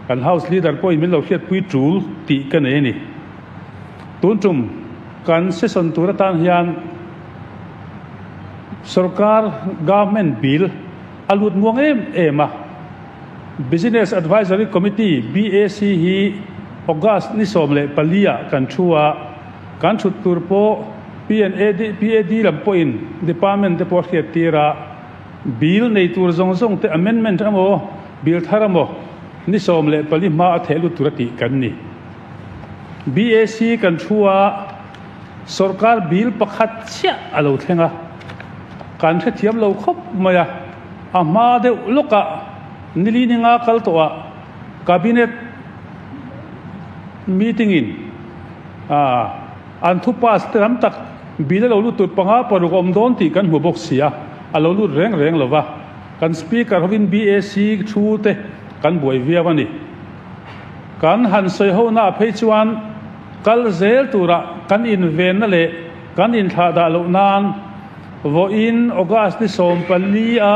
[SPEAKER 7] Kan House Leader pawhin min lo hriatpui tul tih ka nei a ni. Tun tum kan session tur atan hian Sorkar Government bill a lut muang em em a. Business Advisory Committee, BAC, hi August ni 14 ah kan thu a, kan thut tur pawh PNAD, PAD lam pawhin department te pawh a hriat tir a, bill nei tur zawng zawng te amendment emaw bill thar emaw ni 14 hma a theh lut tur a tih kan ni. BAC kan thu a, sorkar bill pakhat chiah a lo thleng a, kan hrethiam lo khawp mai a. A hma deuh lawkah nili ninga kal tawhah Cabinet meeting in an thu pass te lam tak bill a lo lut tur panga paruk a awm dawn tih kan hmu bawk si a, a lo lut reng reng lo va, kan Speaker hovin BAC thu te kan buai viau a ni. Kan han sawi hona phei chuan kal zel turah kan invenna leh kan inthlahdah loh nan Vawiin August ni 14 a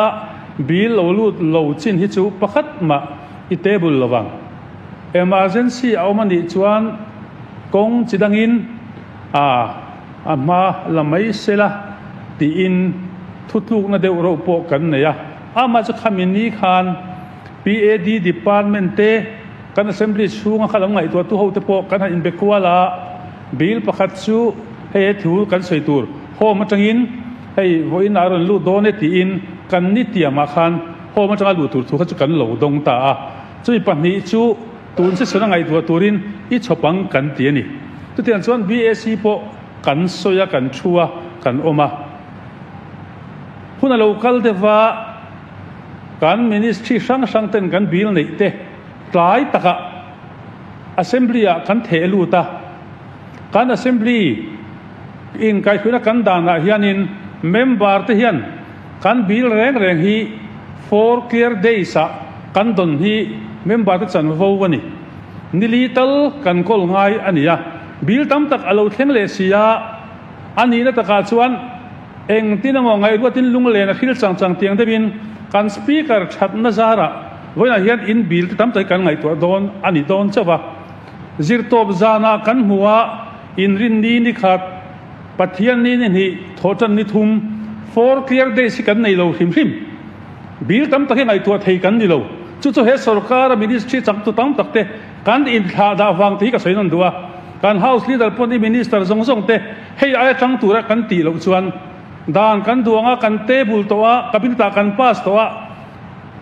[SPEAKER 7] bill lo lut lo chin hi chu pakhat mah i table lo vang. Emergency a awm a nih chuan kawng chi dangin a a hma la mai sela tiin thutlukna deuh reuh pawh kan nei a. Amah chu khami ni khan PAD department te kan assembly chhunga kha lo ngaihtuahtu ho te pawh kan han inbe kual a, bill pakhat chu hei he thu kan sawi tur Home atangin hei vawiin a rawn lut dawn e tiin kan ni tiamah khan home atanga luh tur thu kha chu kan lo dawng ta a. Chumi pahnih chu tun session a ngaihtuah turin i chhawp ang kan ti a ni. Chutiang chuan BAC pawh kan sawi a, kan thu a, kan awm a. Hun a lo kal deuh va. Kan ministry hrang hrang ten kan bill neih te tlai takah assembly ah kan theh lut a. Kan assembly in kaihhruina kan danah hianin member te hian kan bill reng reng hi four clear days ah kan dawn hi member te chanvo a ni. Nili tal kan kawl ngai a ni a. Bill tam tak a lo thleng leh si a, a nihna takah chuan Engtin emaw ngaihruatin lunglen a hril chang chang tiang deuhin kan Speaker thatna zarah vawiinah hian in bill te tam tak hi kan ngaihtuah dawn a ni dawn chauh a. Zirtawp zanah kan hmu a, inrinni ni khat, Pathian ni ni hnih, thawhtan ni thum, four clear days hi kan nei lo hrim hrim. Bill tam tak hi ngaihtuah thei kan ni lo. Chu chu he sorkara ministry changtu tam tak te kan inthlah dah vang tih hi ka sawi nawn duh a. Kan House Leader pawh ni Minister zawng zawng te Hei aia tang tura kan tih loh chuan dan kan duang a, kan table tawh a, cabinet ah kan pass tawh a,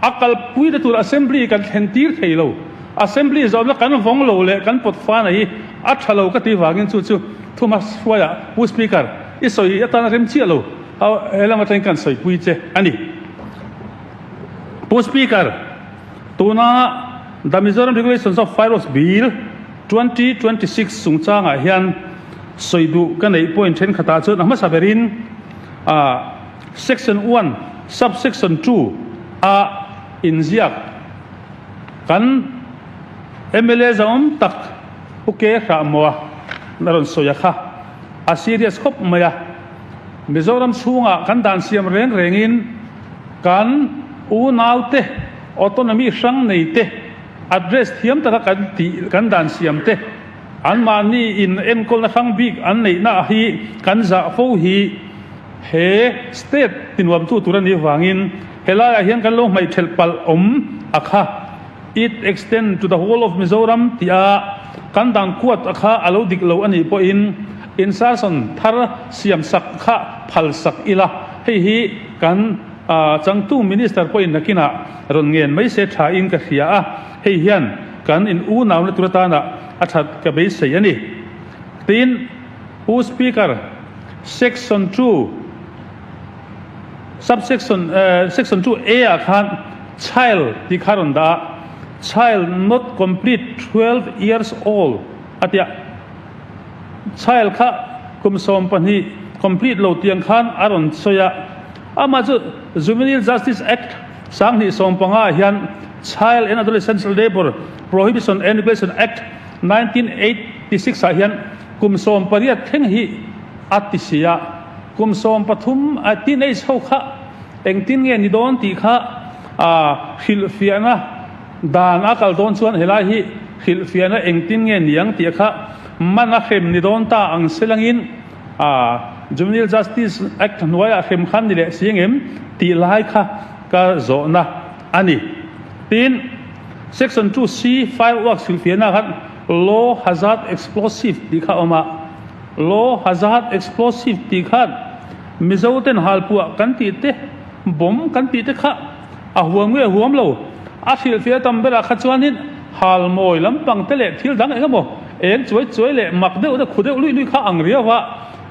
[SPEAKER 7] a kalpui na tur assembly kan thlen tir thei lo. Assembly zawmna kan vawng lo leh kan pawt fana hi a tha lo ka tih vangin chu chu thuma hruaiah Pu Speaker i sawi atana rem chiah lo a he lam atangin kan sawipui che a ni. Pu Speaker, tuna The Mizoram Regulations of Fireworks Bill 2026 chungchangah hian Sawi duh ka neih point thenkhatah chuan a hmasa berin Section one, Sub-section 2 a inziak kan mla zawm tak Pu Ke Hrahmawia a rawn sawi a kha a serious khawp mai a. Mizoram chhungah kan dan siam reng rengin kan unaute autonomy hrang neite address thiam taka kan tih kan dan siam te Anmahni in enkawlna hrang bik an neihna hi kan zah fo hi he state tinuamtu tur a nih vangin helaiah hian kan lo hmaih thelh palh awm a kha. It extend to the whole of Mizoram tih a kan dan kuat a kha a lo dik lo a nih pawhin insertion thar siam sak kha phal sak ila hei hi kan changtu minister pawhin nakinah rawn ngen mai se tha in ka hria a hei hian kan in unauna tur atana a that ka beisei a ni. Tin, Pu Speaker, Section 2, Subsection, Section 2 A ah khan child tih kha a rawn dah a, child not complete 12 years old a tia. Child kha kum 12 complete lo tiang khan a rawn sawi a. Amah chu Juvenile Justice Act 2015 ah hian Child and Adolescent Labour Prohibition and Regulation Act 1986 ah hian kum 18 thleng hi a ti si a, kum 13 a teenage ho kha engtin nge ni dawn tih kha hrilhfiahna dan a kal dawn chuan helai hi hrilhfiahna engtin nge niang tih kha man a hrem ni dawn ta ang selangin Juvenile Justice Act hnuaiah hrem khan ni leh si engem tih lai kha ka zawhna a ni. Tin, Section 2C Fireworks hrilhfiahna khan Low Hazard Explosive tih kha a awm a. Low Hazard Explosive tih khan Mizo ten halpuah kan tih te, bomb kan tih te kha a huam nge huam lo. A hrilhfiah tam berah kha chuanin halmawi lampang te leh thil dang eng emaw eng chuai chuai leh mak deuh deuh khu deuh luih luih kha ang riau a,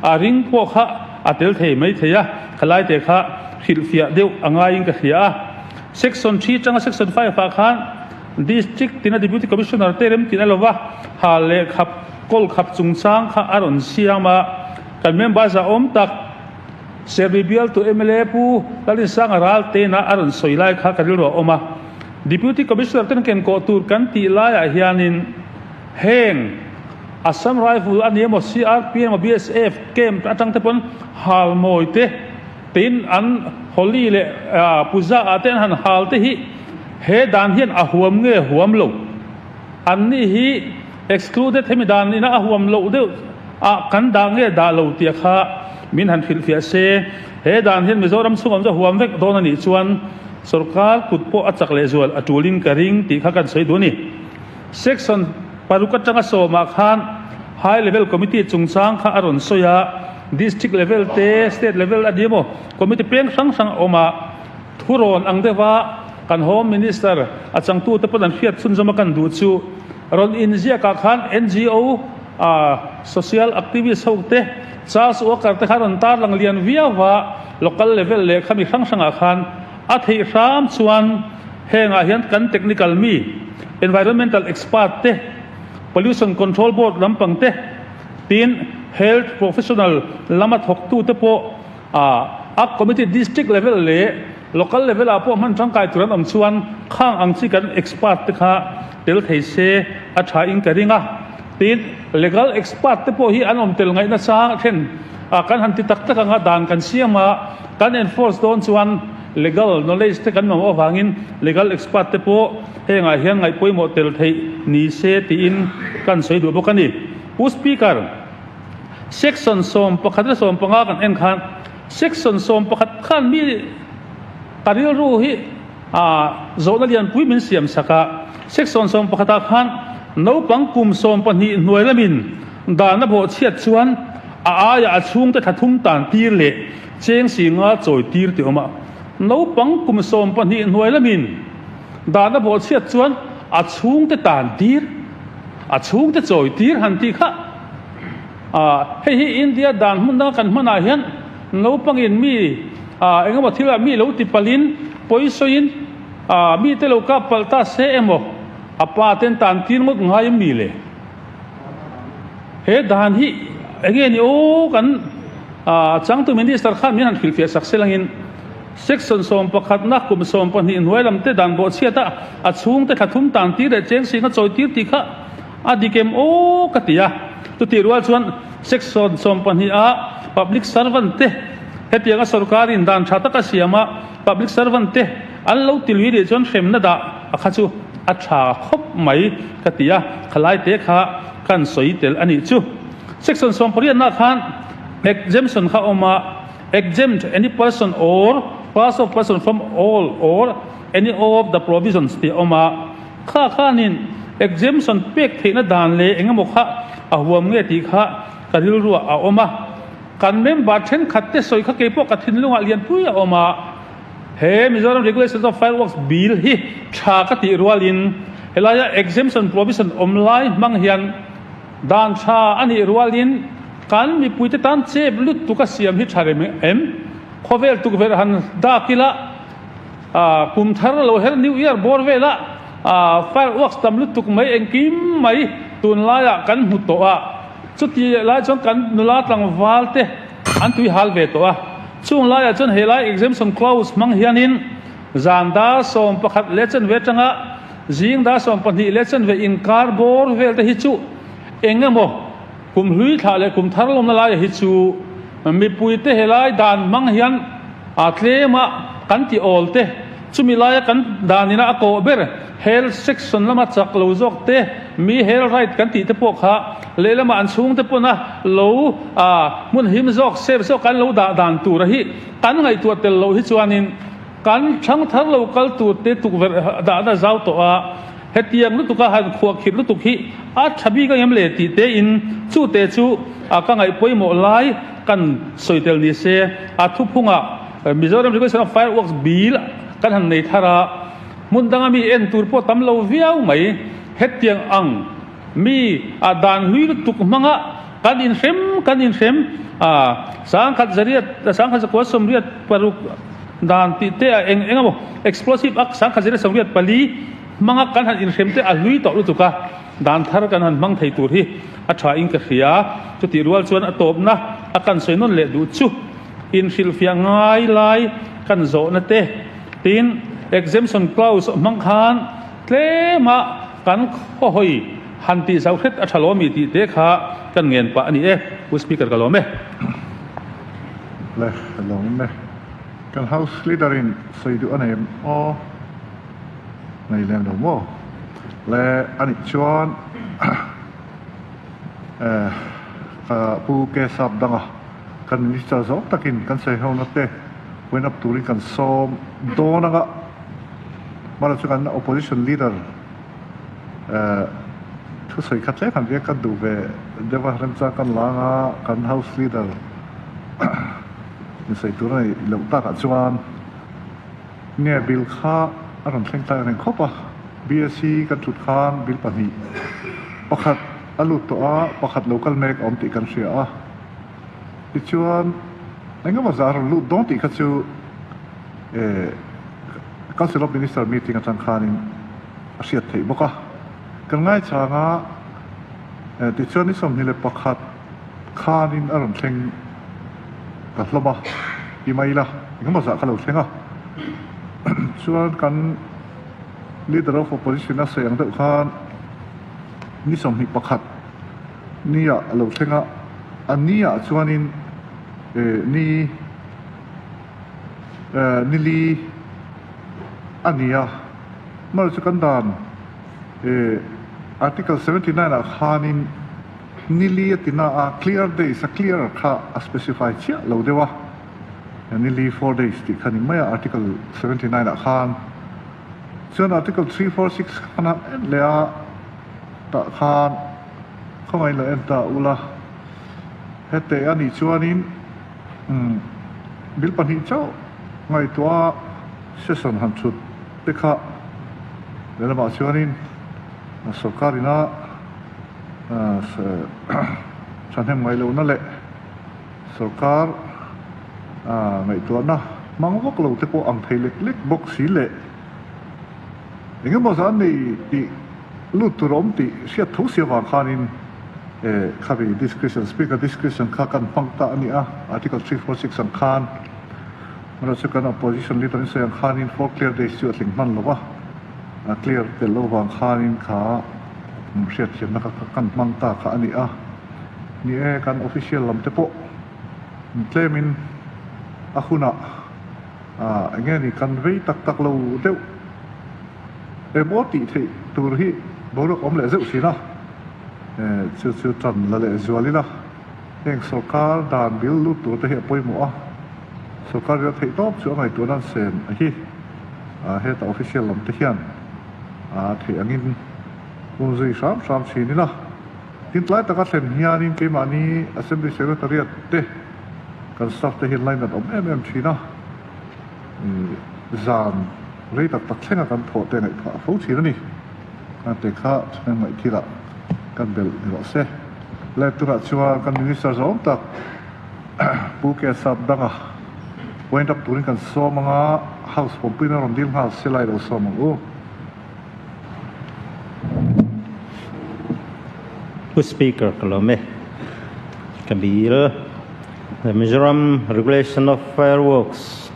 [SPEAKER 7] a ring pawh kha a tel thei mai thei a, khalai te kha hrilhfiah deuh a ngaiin ka hria a. Section 3 atanga Section 5 ah khan District tina Deputy Commissioner te rem tina lova hal leh khap kawl khap chungchang kha a rawn siam a, kan member za awm tak Serbi bialtu mla Pu Lalinsanga Raltena a rawn sawi lai kha ka rilru a awm a. Deputy Commissioner ten ken kawh tur kan tih laiah hianin heng Assam Rifle a ni emaw CRP emaw BSF camp atang te pawn hal mawi te Tin, an Holi leh Puja ah te an han hal te hi he dan hian a huam nge huam lo? An ni hi excluded hemi dan ina a huam loh deuh ah kan dah nge dah lo tia kha min han hrilhfiah se. He dan hian Mizoram chhung awm chu a huam vek dawn a nih chuan sorkar kut pawh a chak leh zual a tulin ka ring tih kha kan sawi duh a ni. Section paruk atanga sawmah khan High Level Committee chungchang kha a rawn sawi a, District level te, State level a ni emaw Committee peng hrang hrang a awm a, thurawn ang deuha kan Home Minister a changtute pawn an hriat chhunzawm a kan duh chu rawn inziakah khan ngo Social Activist ho te, Charles Walker te kha rawn tarlang lian viau a, Local level leh khami hrang hrangah khan. A theih hram chuan hengah hian kan technical mi, environmental expert te, Pollution Control Board lampang te, tin health professional lama thawktu te pawh a committee district level leh local level ah pawh hman tangkai tur an awm chuan khang ang chi kan expert te kha tel thei se a tha in ka ring a. Tin, legal expert te pawh hi an awm tel ngaih nasa then kan han ti tak tak anga dan kan siam a, kan enforce dawn chuan legal knowledge te kan mamawh avangin legal expert te pawh hengah hian ngaih pawimawh tel theih ni se tiin kan sawi duh bawk a ni. Pu Speaker, Section 11 leh 15 kan en khan Section 11 khan mi ka rilru hi a zawhna lianpui min siam sak a. Section 11 ah khan naupang kum 12 hnuai lamin dan a bawhchhiat chuan a aia a chhungte thla thum tan tir leh cheng si nga chawi tir tih awm a. Naupang kum 12 hnuai lamin dan a bawhchhiat chuan a chhungte tan tir, a chhungte chawi tir han tih kha a hei hi India dan hmun danga kan hmanah hian naupangin mi a engemaw thilah mi lo ti palhin pawisawiin a mite lo kap palh ta se emaw a pa ten tan tir ngawt ngai mi le. He dan hi enge ni aw kan changtu minister khan min han hrilhfiah sak se langin section 11 na kum 12 hnuai lam te dan bawhchhiat a a chhungte thla thum tan tir leh cheng sing a chawi tir tih kha a dik em aw ka ti a. Chutih rual chuan section 12 a public servant te hetianga sorkarin dan tha taka siam a public servant te an lo ti lui leh chuan hremna dah a kha chu a tha khawp mai ka ti a, khalai te kha kan sawi tel a nih chu. Section 18 ah khan exemption kha awm a, exempt any person or class of person from all or any of the provisions tih a awm a, kha khanin exemption pek theihna dan leh eng emaw kha a huam nge tih kha ka rilruah a awm a. Kan member thenkhat te sawi kha keipawh ka thinlungah lianpui a awm a. He Mizoram Regulations of Fireworks Bill hi tha ka tih rualin helaia exemption provision awm lai hmang hian dan tha a nih rualin kan mipuite tan chep lut tuk a siam hi tha rem em? Khawvel tukverh han dak ila kum thar lo her New Year bawr vela fireworks tam lut tuk mai engkim mai tunlaiah kan hmu tawh a, chuti lai chuan kan nula tlangval te an tui hal ve tawh a. Chung laiah chuan helai exemption clause hmang hianin zan dar 11 leh chanve atanga zing dar 12 leh chanve inkar bawr vel te hi chu eng emaw kum hlui thlah leh kum thar lawmna laia hi chu mipui te helai dan hmang hian a tlem a kan ti awl te chumi laia kan danina a kawh ber health section lama chak lo zawk te mi health right kan tih te pawh kha lehlamah an chhungte pawna lo a hmun him zawk safe zawk kan lo dah dan tur a hi kan ngaihtuah tel loh hi chuanin kan thang thar lo kal tur te tukverh dahna zau tawh a hetiang lutuk a han khuahkhirh lutuk hi a tha bik ang em le tih te in chu te chu a ka ngaih pawimawh lai kan sawi tel ni se a thuphungah Mizoram Regulation of Fireworks Bill kan han nei thar a. Hmun danga mi en tur pawh tam lo viau mai. Hetiang ang mi a dan hlui lutuk hmanga kan inhrem kan inhrem a sangkhat zariat sangkhat zakua sawmriat paruk dan tih te a eng eng emaw explosive a sangkhat zariat 84 hmanga kan han inhrem te a hlui tawh lutuk a dan thar kan han hmang thei tur hi a tha in ka hria. Chutih rual chuan a tawpna a kan sawi nawn leh duh chu inhrilhfiah ngai lai kan zawhna te Tin, exemption clause hmang khan tlema kan khawhawi han tih zau hret a tha lo ami tih te kha kan ngen pah a ni e. Pu Speaker ka lawm e.
[SPEAKER 8] Le, ka lawm e. Kan House Leader in sawi duh a nei em aw? Nei lem lo maw? Le, a nih chuan eh ka Pu Kesap danga kan Minister zawng takin kan sawi ho na te Win up turin kan sawm dawn anga hmana chu kan opposition leader thusawi kha tlem han riak kan duh ve deuh a remchang kan la anga kan house leader insawi tur a neih loh takah chuan nge bill kha a rawn thleng tlai reng khawp a BSc kan thut khan bill pahnih pakhat a lut tawh a pakhat lo kal mek a awm tih kan hria a. Tichuan, engemaw zah a rawn lut dawn tih kha chu eh Council of Minister meeting atang khanin a hriat theih bawk a. Kan ngaichang a, tichuan ni 21 khanin a rawn thleng ta hlawm a, email a engemaw zah ka lo thleng a. Chuan kan Leader of Opposition a sawi ang deuh khan ni 21 ni-ah a lo thleng a, a ni-ah chuanin ni ni li a ni a. Hmar chu kan dan Article 79 ah khanin ni li a ti na a, clear days a clear kha a specify chiah lo deuh a, ni li 4 days tih kha ni mai a Article 79 ah khan. Chuan Article 346 khan han en leh a, tah khan khawngaih lo en ta ula, hete a nih chuanin bill pahnih chauh ngaihtuah a session han thut te kha lehlamah chuanin sorkar ina thahnem ngaih lohna leh sorkar ngaihtuahna hmang vak lo te pawh ang thei lek lek bawk si leh engemaw zan nei tih lut tur a awm tih hriat tho si avang khanin khami discretion speaker discretion kha kan hmang ta a ni a, Article 346 ang khan. Erawh chu kan opposition leader in sawi ang khanin four clear days chu a tling hman lo va, a clear tel lo vang khanin kha hriatthiamna kha kan hmang ta kha a ni a. Ni e, kan official lam te pawh tlemin a hunah eng nge ni kan vei tak tak lo deuh emaw tih theih tur hi boruak awm leh zeuh thin a, chu chu tan la leh zual ila. Heng sorkar dan bil lut tur te hi a pawimawh a, sorkar ria theih tawp chu a ngaihtuah nan sem a hi heta official lam te hian a theih angin hun zui hram hram thin ila. Tin tlai taka thlen hianin keimahni Assembly Secretariat te kan staff te hian line an awm em em thin a, zan rei tak tak thlenga kan thawh te ngaihthah a fo thin a ni. Te kha thlen ngaih thilah kan belh ni rawh se. Le tunah chuan kan Minister zawng tak Pu Kesap danga wind up turin kan sawm anga House pawmpuiin a rawn dil nghal se lai lo sawm ang u.
[SPEAKER 9] Pu Speaker ka lawm e. Ka bil The Mizoram Regulation of Fireworks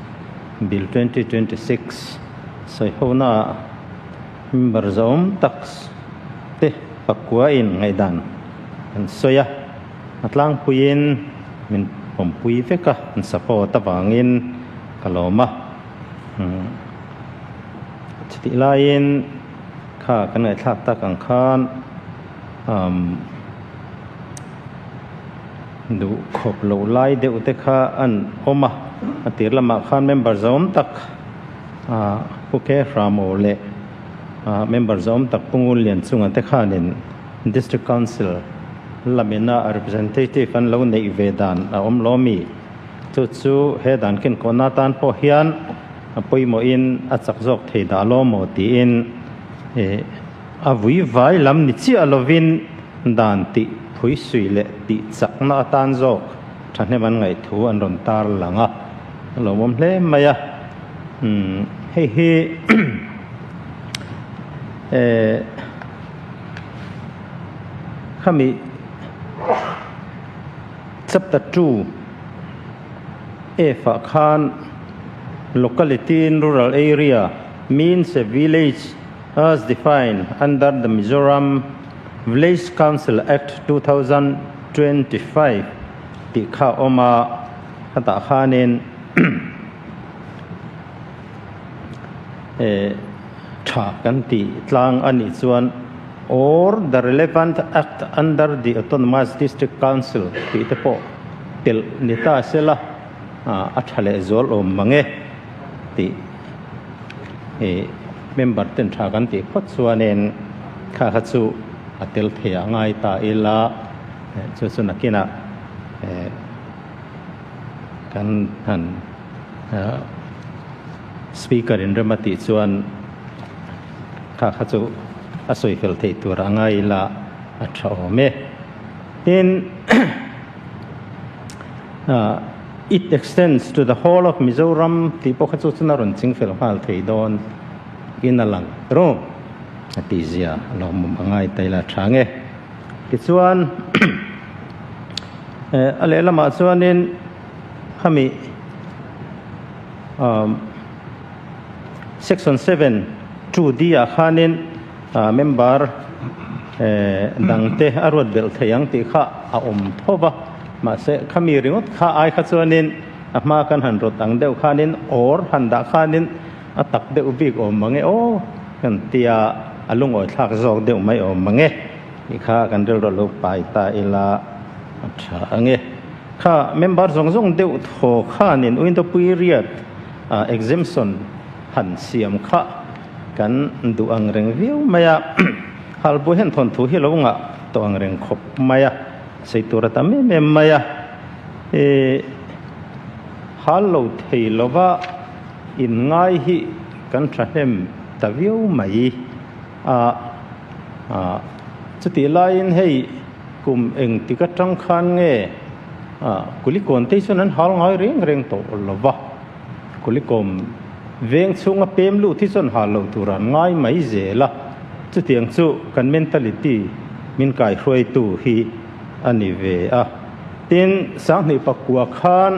[SPEAKER 9] Bill 2026 sawi hona ah Member zawm tak te pakua in ngaihdan an sawi a, a tlangpuiin min pawmpui vek a, an support avangin ka lawm a. Chutih laiin kha kan ngaihthlak tak ang khan duh khawp loh lai deuh te kha an awm a, a tir lamah khan member zawm tak Pu Ke Hramo leh member zawm tak Pu Ngun Lian chunga te khanin District Council lamina representative an lo neih ve dan a awm lo mi? Chu chu he dan kenkawhna atan pawh hian a pawimawhin a chak zawk thei dah lo maw tiin a vui vai lam ni chiah lovin dan tih phuisui leh tih chakna atan zawk thahnem an ngaih thu an rawn tar lang a, a lawmawm hle mai a. Umm hei hi eh khami chapter 2 F ah khan locality in rural area means a village as defined under the Mizoram Village Council Act 2025 tih kha a awm a, khatah khanin eh tha kan tih tlang a nih chuan or the relevant act under the Autonomous District Council tih te pawh telh ni ta sela a tha leh zual awm mang e tih eh member ten tha kan tih phawt chuanin kha kha chu a tel thei a ngai ta ila chu chu nakinah eh kan han speaker in rem a tih chuan kha kha chu a sawi fel theih tur a ngai ila a tha awm e. Tin It extends to the whole of Mizoram tih pawh kha chu chuan a rawn ching fel nghal thei dawn in a lang rawh a tih zia a lawmawm a ngai ta ila tha nge. Tichuan a lehlamah chuanin khami Section 7 2D ah khanin member dangte a ruat belh thei ang tih kha a awm tho va, mahse khami ringawt kha ai kha chuanin a hma kan han rawt ang deuh khanin or han dah khanin a tak deuh bik awm mang e aw kan tia a lungawi thlak zawk deuh mai awm mang e tih kha kan rilru lo pai ta ila a tha ang e. Kha member zawng zawng deuh thaw khanin window period exemption han siam kha kan duh ang reng viau mai a, Halbu hian thawnthu hi lo ngah tawh ang reng khawp mai a, sei tur a tam em em mai a, e hal lo thei lova inngai hi kan thahnem ta viau mai a, chutih laiin hei kum engtik atang khan nge Kulikawn te hi chuan an hal ngai reng reng tawh lova. Kulikawm veng chhunga pem lut hi chuan hal loh tur an ngai mai zel a, chutiang chu kan mentality min kaihruaitu hi a ni ve a. Tin, Sanghnih pakua khan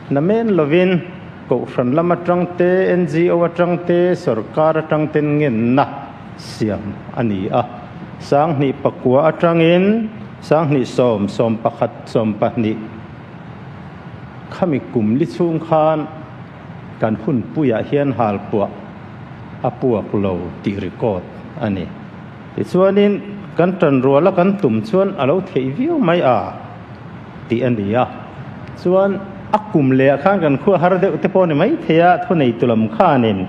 [SPEAKER 9] namen lovin Kohhran lam atang te, NGO atang te, sorkar atang ten ngenna siam a ni a. Sanghnih pakua atangin Sanghnih sawm, 11, 12, Khami kum li chhung khan kan hun puiah hian halpuah a puak lo tih record a ni. Tichuanin kan tan ruala kan tum chuan a lo theih viau mai a tih a ni a. Chuan a kum lehah khan kan khua har deuh te pawh ni mai thei a, thuneitu lam khanin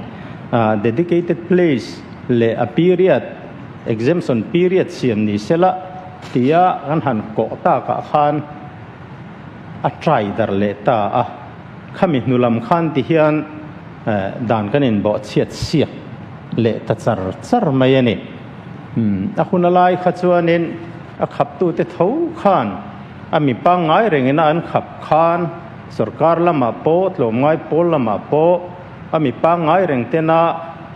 [SPEAKER 9] dedicated place leh a period, exemption period siam ni sela tia kan han kawh takah khan, a try dar leh ta a, khami hnu lam khan ti hian dan kan inbawh chhiat siak leh ta char char mai a ni. A hun a lai kha chuanin a khaptute tho khan a mi pangngai rengina an khap khan sorkar lamah pawh tlawmngai pawl lamah pawh a mi pangngai reng tena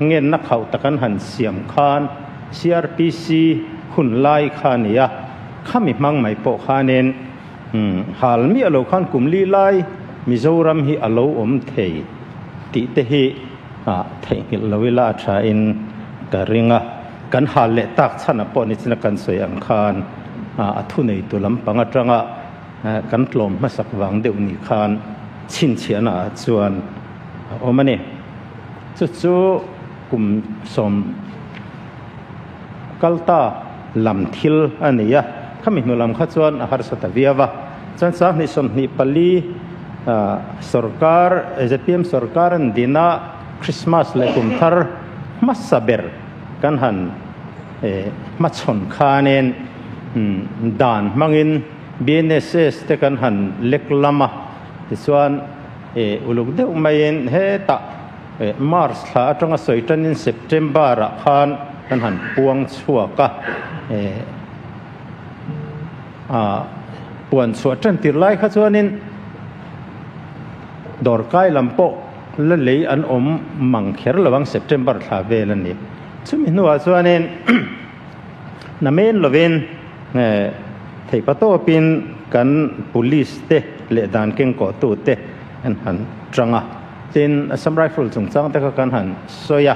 [SPEAKER 9] ngenna khauh tak an han siam khan CRPC hun lai kha a ni a. Khami hmang mai pawh khanin hal miah lo khan kum li lai Mizoram hi a lo awm thei tih te hi theihnghilh lo ila a tha in ka ring a. Kan hal leh tak chhan ah pawh nichina kan sawi ang khan a thuneitu lampang atanga kan tlawm hmasak vang deuh ni khan chhinchhiahna ah chuan a awm a ni. Chu chu kum sawm. Kal ta lam thil a ni a, khami hnu lam kha chuan a harsa ta viau a. Chuan 20 24 sorkar, zpm sorkar an din a, Christmas leh kum thar hmasa ber kan han hmachhawn khanin dan hmangin BNSS te kan han lek lam a, tichuan uluk deuh maiin hetah March thla atanga sawi tanin September ah khan kan han puang chhuak a, puan chhuah tan tir lai kha chuanin dawrkai lam pawh la lei an awm mang kher lo ang September thla vel a ni. Chumi hnuah chuanin namen lovin theihpatawpin kan police te leh dan kengkawhtute an han tang a. Tin, Assam Rifle chungchang te kha kan han sawi a,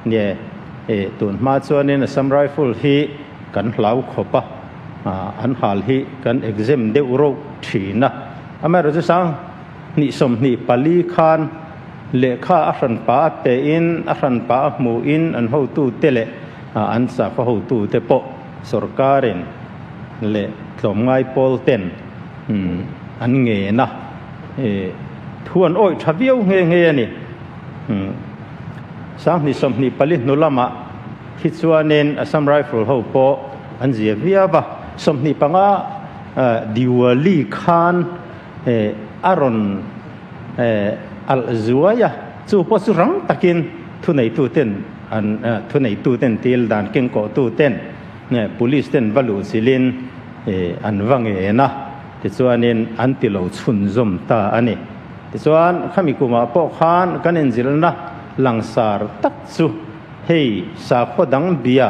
[SPEAKER 9] nge e tun hma chuanin Assam Rifle hi kan hlau khawp a, an hal hi kan exempt deuh reuh thin a. Amaherawhchu 20 24 khan lehkha a hranpa a pein, a hranpa a hmuhin an hotute leh an sakhaw hotute pawh sorkarin leh tlawmngai pawl ten an ngen a. Thu an awih tha viau nghe nghe a ni. 20 24 hnu lamah khi chuanin Assam Rifle ho pawh an zia viau a. 25 Diwali khan a rawn alh zuai a, chu pawh chu rang takin thuneituten an thuneituten til dan kengkawhtuten police ten va luh chilhin an va ngen a. Tichuanin an ti lo chhunzawm ta a ni. Tichuan, khami kumah pawh khan kan inzilna langsar tak chu hei sakhaw dang bia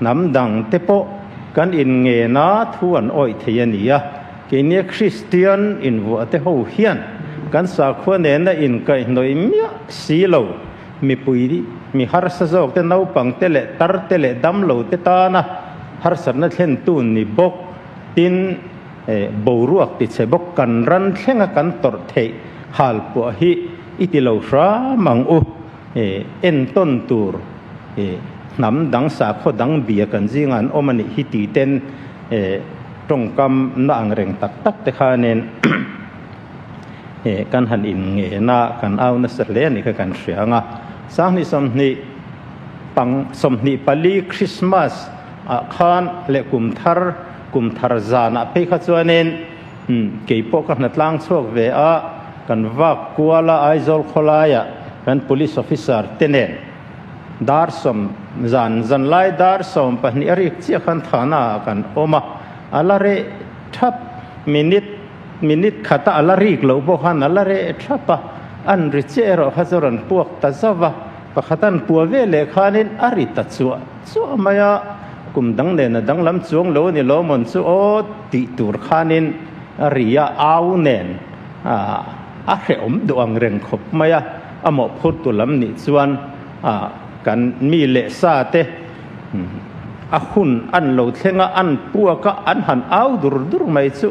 [SPEAKER 9] hnam dang te pawh kan inngena thu an awih thei a ni a. Keinia Kristian invuah te ho hian kan sakhua nena inkaihhnawih miah si lo, mipui mi harsa zawk te, naupang te leh tar te leh damlo te tana harsatna thlentu ni bawk, tin boruak tichhe bawk kan ran thlenga kan tawrh theih halpuah hi i ti lo hram ang u. Entawn tur hnam dang sakhaw dang bia kan zingah an awm a nih hi tih ten tawngkam na ang reng tak tak te khanin kan han inngen a, kan au nasa hle a nih kha kan hria ang a. Sanghnih sawmhnih pang 24 Christmas ah khan leh kum thar kum thar zanah phei kha chuanin keipawh ka hnatlang chhuak ve a, kan vak kual a Aizawl khawlaiah kan police officer te nen dar sawm zan zanlai dar 12 a rik chiah khan thana ah kan awm a, a la reh thap minute minute khata a la rik loh pawh khan a la reh thap a, an ri chiah erawh kha chu rawn puak ta zauh a, pakhat an pua ve leh khanin a ri ta chuah chuah mai a, kum dang nen a danglam chuang lo a ni lo mawn chu aw tih tur khanin a ri a au nen a hrehawm duh ang reng khawp mai a, a mawhphurtu lam nih chuan kan mi leh sa te a hun an lo thleng a, an puak a, an han au dur dur mai chu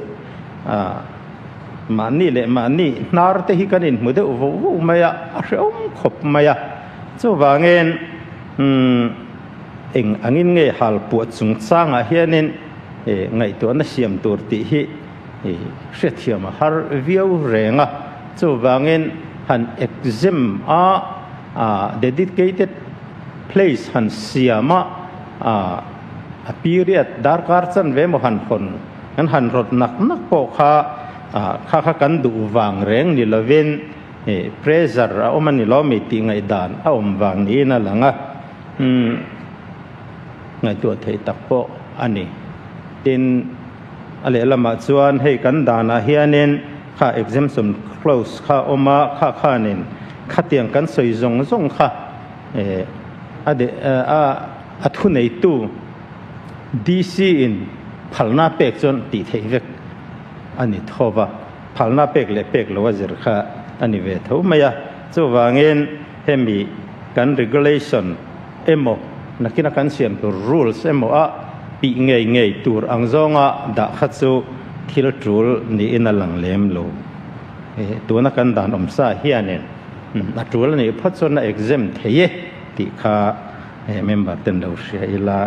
[SPEAKER 9] mahni leh mahni hnar te hi kan inhmu deuh vo vo mai a, a hrehawm khawp mai a. Chuvangin eng angin nge halpuah chungchangah hianin ngaihtuahna siam tur tih hi hriatthiam a har viau reng a, chuvangin han exam a, dedicated place han siam a, a period darkar chanve emaw han hawn kan han rawt nak nak pawh kha kha kha kan duh vang reng ni lovin pressure a awm a ni lo mi tih ngaihdan a awm vang niin a lang a, ngaihtuah theih tak pawh a ni. Tin. A lehlamah chuan hei kan danah hianin kha exemption clause kha awm a, kha khanin khatiang kan sawi zawng zawng kha a de a a thuneitu DC in phalna pek chuan tih theih vek a ni tho va, phalna pek leh pek lo a zir kha a ni ve tho mai a. Chuvangin hemi kan regulation emaw nakina kan siam tur rules emaw a tih ngei ngei tur ang zawnga dah kha chu thil tul niin a lang lem lo. Tuna kan dan awm sa hianin a tul a nih phawt chuan a exam thei e tih kha member ten lo hria ila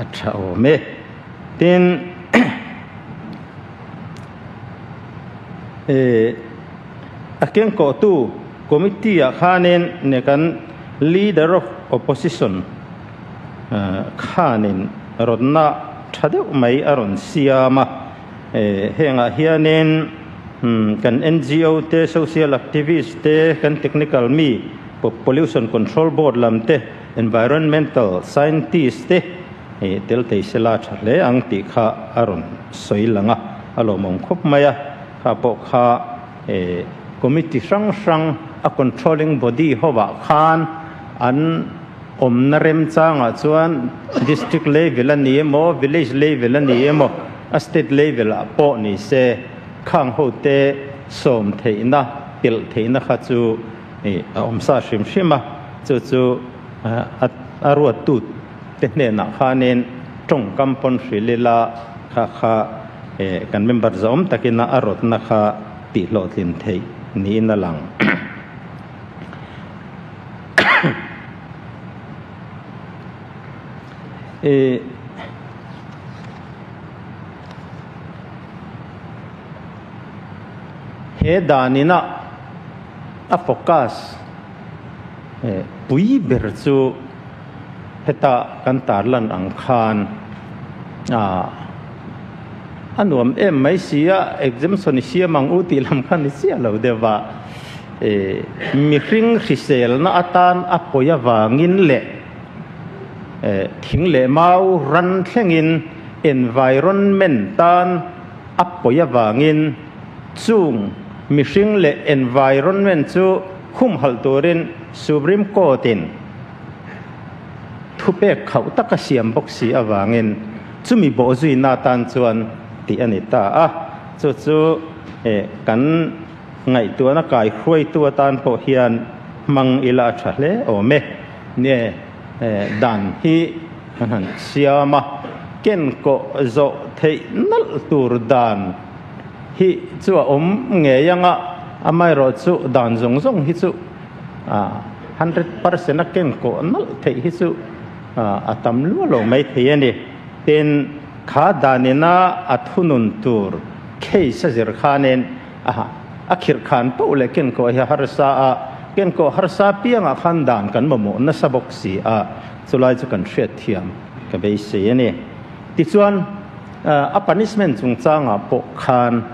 [SPEAKER 9] a tha awm e. Tin, a kengkawhtu committee ah khanin ne kan leader of opposition khanin rawtna tha deuh mai a rawn siam a, hengah hianin kan NGO te, social activist te, kan technical mi, pollution control board lam te, environmental scientist te tel thei sela tha hle ang tih kha a rawn sawi lang a, a lawmawm khawp mai a, kha pawh kha Committee hrang hrang a controlling body hovah khan an awmna remchangah chuan district level a ni emaw, village level a ni emaw, a state level ah pawh ni se khang hote sawm theihna, pilh theihna kha chu a awm sa hrim hrim a, chu chu a ruattu te hnenah khanin tawngkam pawn hrilh ila kha kha kan member zawm takin a rawtna kha tih hlawhtlin theih niin a lang. He danina a focus pui ber chu heta kan tarlan ang khan a nuam em mai si a, exemption i siam ang u tih lam kha ni chiah lo deuh a, mihring hriselna atan a pawi avangin leh thing leh mau ran thlengin environment tan a pawi avangin chung. Mihring leh environment chu humhalh turin Supreme Court-in thupek khauh taka siam bawk si avangin chumi bawhzuina atan chuan tih a ni ta a. Chu chu kan ngaihtuahna kaihruaitu atan pawh hian hmang ila a tha hle awm e. Nge dan hi kan han siam a, kenkawh zawh theih nalh tur dan hi chu a awm ngei ang a, amaherawhchu dan zawng zawng hi chu 100% a kenkawh nalh theih hi chu a tam luah lo mai thei a ni. Tin, kha danina a thunun tur case a zir khanin a khirh khan poh leh kenkawh hi a harsa a, kenkawh harsa piangah khan dan kan mamawh nasa bawk si a, chulai chu kan hriatthiam ka beisei a ni. Tichuan, A punishment chungchangah pawh khan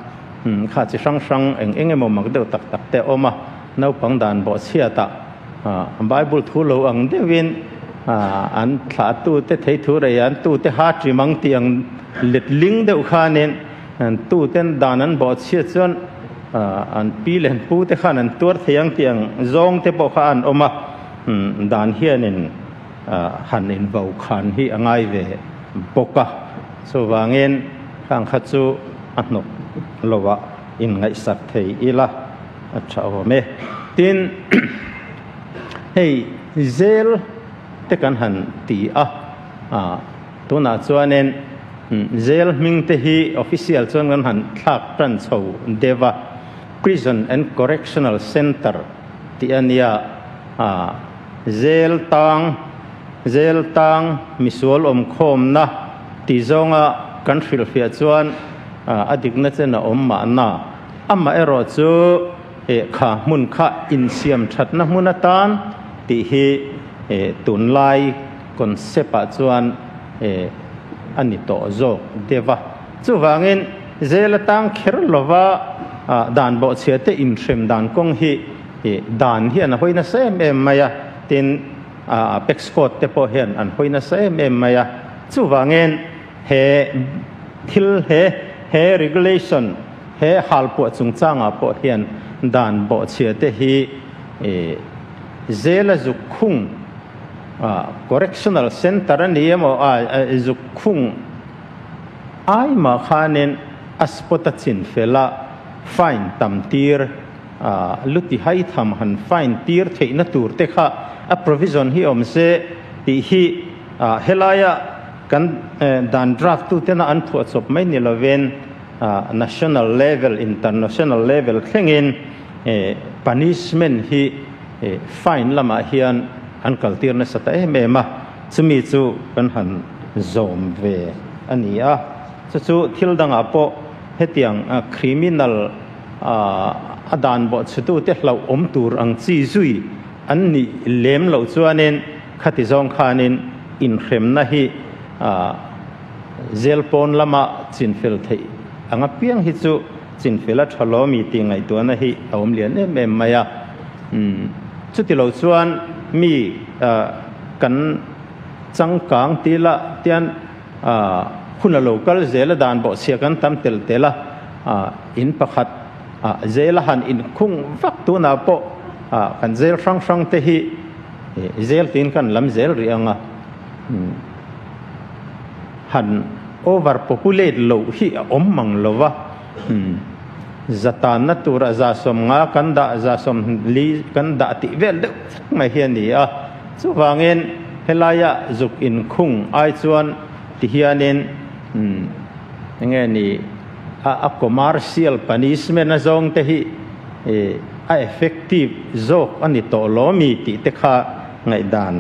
[SPEAKER 9] kha chi hrang hrang eng eng emaw mak deuh tak tak te a awm a, naupang dan bawhchhiatah Bible thu lo ang deuhin an thlahtute thei thu rei an tute ha ṭim ang tih ang letling deuh khanin tuten dan an bawhchhiat chuan an pi leh an pu te khan an tuar thei ang tih ang zawng te pawh kha an awm a, dan hianin han invo khan hi a ngai ve bawk a, chuvangin khang kha chu a hnawk lovah inngaihsak thei ila a tha awm e. Tin, hei zel te kan han ti a, tunah chuanin zel hming te hi official chuan kan han thlak tan chho deuh a, Prison and Correctional Centre tih a nia. Zel tang, Zel tang misual awmkhawmna tih zawnga kan hrilhfiah chuan a dikna chen a awm mahna. Amaherawh chu kha hmun kha insiam thatna hmun atan tih hi tunlai concept ah chuan a ni tawh zawk deuh a. Chuvangin zel atang kher lova dan bawhchhia te inhrem dan kawng hi Ih dan hian a hawi nasa em em mai a, tin Apex Court te pawh hian an hawi nasa em em mai a. Chuvangin he thil he he regulation he halpuah chungchangah pawh hian dan bawhchhia te hi ih zela zuk khung correctional centre a ni emaw zuk khung ai mah khanin a spot a chin fel a fine tam tir Luti haitham han fine tir theihna tur te kha a provision hi awm se tih hi helaia kan dan draft tu tena an phuahchawp mai ni lovin national level, international level thlengin punishment hi fine lamah hian an kaltir nasa ta em em a, chumi chu kan han zawm ve a ni a. Chu chu thil dangah pawh hetiang criminal A dan bawhchhetute hlauh awm tur ang chi zui an nih lem loh chuanin khati zawng khanin inhremna hi zel pawn lama chinfel theih ang apiang hi chu chinfel a tha lawmi tih ngaihtuahna hi a awm lian em em mai a. Chuti lo chuan mi kan changkang ti la tian Hun a lo kal zel a dan bawhchhia kan tam tel tel a, in pakhat zel a han inkhung vak tunah pawh kan zel hrang hrang te hi zel tiin kan lam zel rih ang a, han over populate loh hi a awm mang lo va, zatanna tura 150 kan dah 40 kan dah tih vel deuh vek mai hi a ni a. Chuvangin helaia zuk inkhung ai chuan ti hianin enge ni a commercial punishment a zawng te hi a effective zawk a ni tawh lo mi tih te kha ngaihdan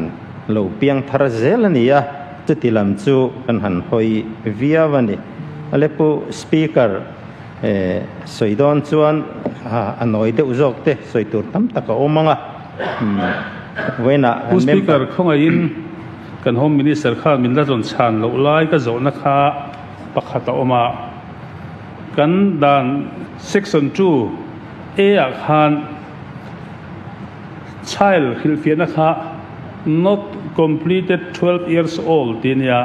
[SPEAKER 9] lo piang thar zel a ni a, chuti lam chu kan han hawi viau a ni. Alepu Speaker sawi dawn chuan a nawi deuh zawk te sawi tur tam tak a awm ang a.
[SPEAKER 7] Pu Speaker, khawngaihin kan Home Minister khan min la rawn chhan loh lai ka zawhna kha pakhat a awm a. Kan dan Section 2 A ah khan child hrilhfiahna kha not completed 12 years old tih a nia.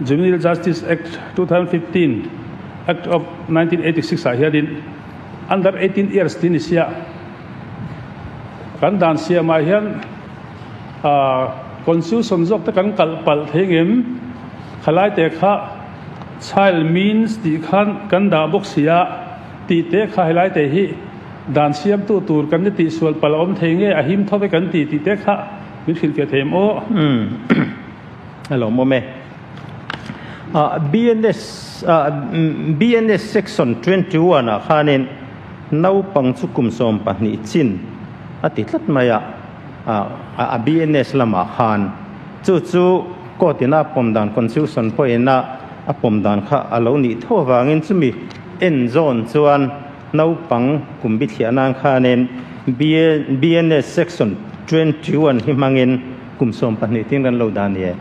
[SPEAKER 7] Juvenile Justice Act 2015, Act of 1986 ah hianin Under 18 years tih ni sia. Kan dan siamah hian constitution zawk te kan kalh palh thei ngem? Khalai te kha child means tih khan kan dah bawk sia tih te kha helai te hi dan siamtu tur kan ni tihsual palh a awm thei nge a him tho ve kan ti tih te kha min hrilhfiah thei em aw?
[SPEAKER 9] A lawmawm e. BNS BNS section 21 ah khanin naupang chu kum 12 chin a ti tlat mai a, a BNS lamah khan chu chu court ina a pawm dan constitution pawhin a a pawm dan kha a lo nih tho avangin chumi en zawn chuan naupang kum bithliah nan khanin BNS section 21 hi hmangin kum 12 tin kan lo dah a ni e.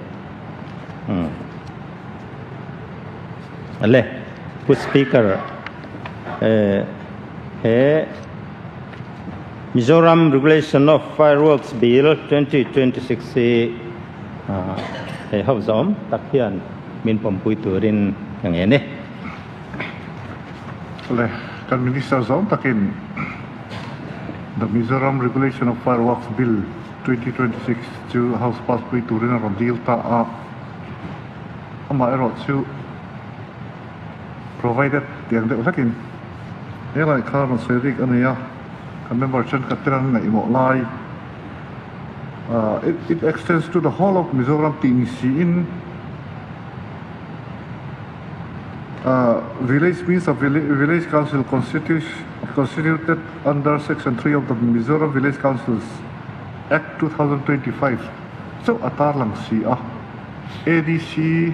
[SPEAKER 9] Ale, Pu Speaker, he Mizoram Regulation of Fireworks Bill 2026 hi he ho zawm tak hian min pawmpui turin ka ngen e.
[SPEAKER 8] Ale, kan Minister zawm takin The Mizoram Regulation of Fireworks Bill 2026 chu House pass pui turin a rawn dil ta a, amaherawh chu provided tiang deuh hlekin he lai kha rawn sawi rik a ni a, kan member thenkhat ten an ngaihmawh lai it extends to the whole of Mizoram tih ni siin village means a village council constituted under section 3 of the Mizoram Village Councils Act 2025 chauh a tarlang si a, ADC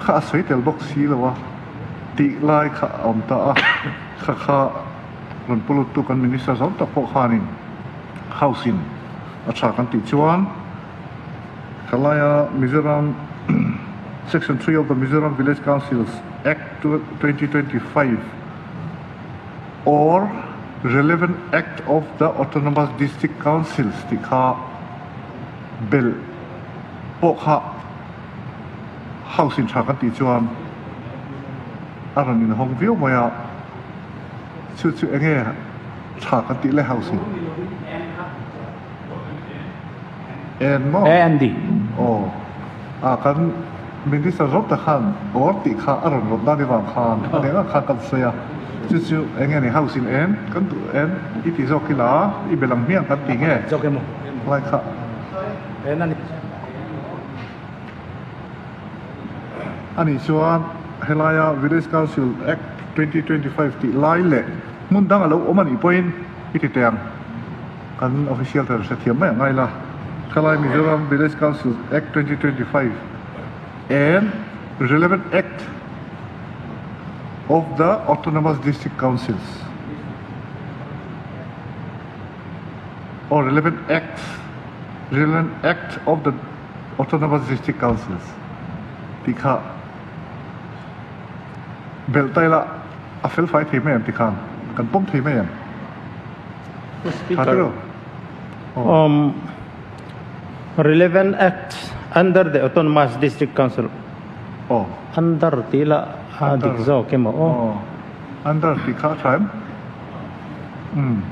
[SPEAKER 8] kha a sawi tel bawk si lo a tih lai kha a awm ta a, kha kha rawn pu lut tu kan Minister zawng tak pawh khanin House in a tha kan tih chuan khalaia Mizoram Section 3 of the Mizoram Village Councils Act 2025 or relevant Act of the Autonomous District Councils tih kha belh pawh kha House in tha kan tih chuan a rawn inhawng viau mai a, chu chu enge tha kan tih le House in? En maw?
[SPEAKER 11] Andy.
[SPEAKER 8] Aw, a kan Minister zawk ta khan or tih kha a rawn rawt dan avang khan a neng ang khan kan sawi a, chu chu eng nge ni House in en kan duh en i ti zawk ila i bel ang hmiang kan ti nge?
[SPEAKER 11] Zawk emaw?
[SPEAKER 8] Lai kha.
[SPEAKER 11] En a ni.
[SPEAKER 8] Anih chuan helaia Village Council Act 2025 tih lai leh hmun dang a lo awm anih pawhin i ti teh ang. Kan official te hrethiam mai ang ngai la. Thalai Mizoram Village Council Act 2025 and relevant Act of the Autonomous District Councils or relevant Acts relevant Act of the Autonomous District Councils tih kha belh ta ila a fel fai thei mai em tikhan kan pawm thei mai em?
[SPEAKER 9] Pu Speaker, um, relevant act under the Autonomous District Council.
[SPEAKER 8] Oh.
[SPEAKER 9] Under tih la a dik zawk emaw aw.
[SPEAKER 8] Oh. Under tih kha a tha em? Um.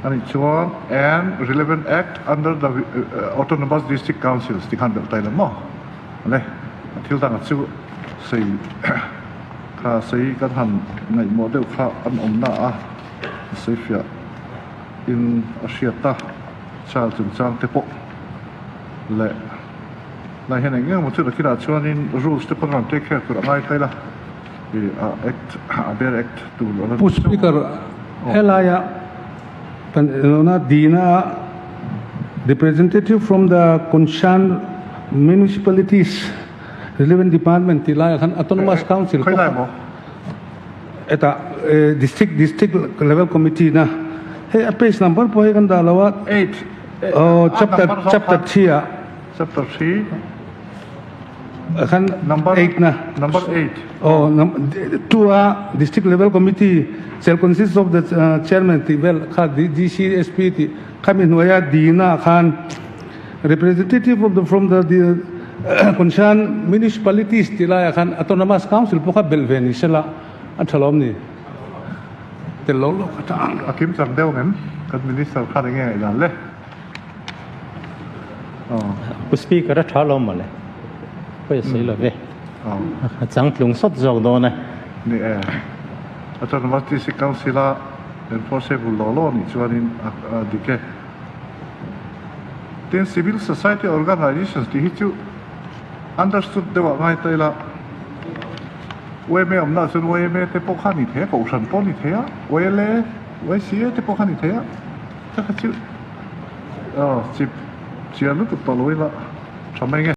[SPEAKER 8] Anih chuan and relevant act under the Autonomous District Councils tih khan belh ta ila maw? Ale, thil dangah chu sei kha sei kan han ngaihmawh deuh kha an awmna a. A sawifiah in a hriat a, child chungchang te pawh leh lai hian eng eng emaw chu nakinah chuanin rules te pawh an rawn take care tur a ngai thei la, ih a act a bare act tur a la
[SPEAKER 12] Pu Speaker, helaia kan enawna dina representative from the concerned municipalities relevant department tih laiah khan autonomous council
[SPEAKER 8] pawh kha.
[SPEAKER 12] Hetah district district level committee na hei a page number pawh hei kan dah lo a.
[SPEAKER 8] Eight.
[SPEAKER 12] Oh chapter chapter 3 ah.
[SPEAKER 8] Chapter 3.
[SPEAKER 12] Khan
[SPEAKER 8] number
[SPEAKER 12] 8 na.
[SPEAKER 8] Number 8.
[SPEAKER 12] Oh 2 a district level committee shall consist of the chairman tih vel kha DCSP tih khami hnuaia D na khan representative of the from the concerned municipalities tih laiah khan autonomous council pawh kha belh ve ni sela a tha lawm ni. tel lo lo kha tha ang.
[SPEAKER 8] A kim chang deuh ngem kan minister khan enge ngaihdan le?
[SPEAKER 9] Pu Speaker a tha lo mawle, pawi a sawi lo ve. A changtlung sawt zawk dawn e.
[SPEAKER 8] Ni e, Autonomous District Council a enforceable law law nih chuanin a dik e. Tin, Civil Society Organizations tih hi chu understood deuh ah ngai ta ila, YMA awmna ah chuan YMA te pawh kha a ni thei a, Kohhran pawh a ni thei a, YLA, YCA te pawh kha a ni thei a, chakha chu chip chian lutuk tawh lo ila tha mai nge.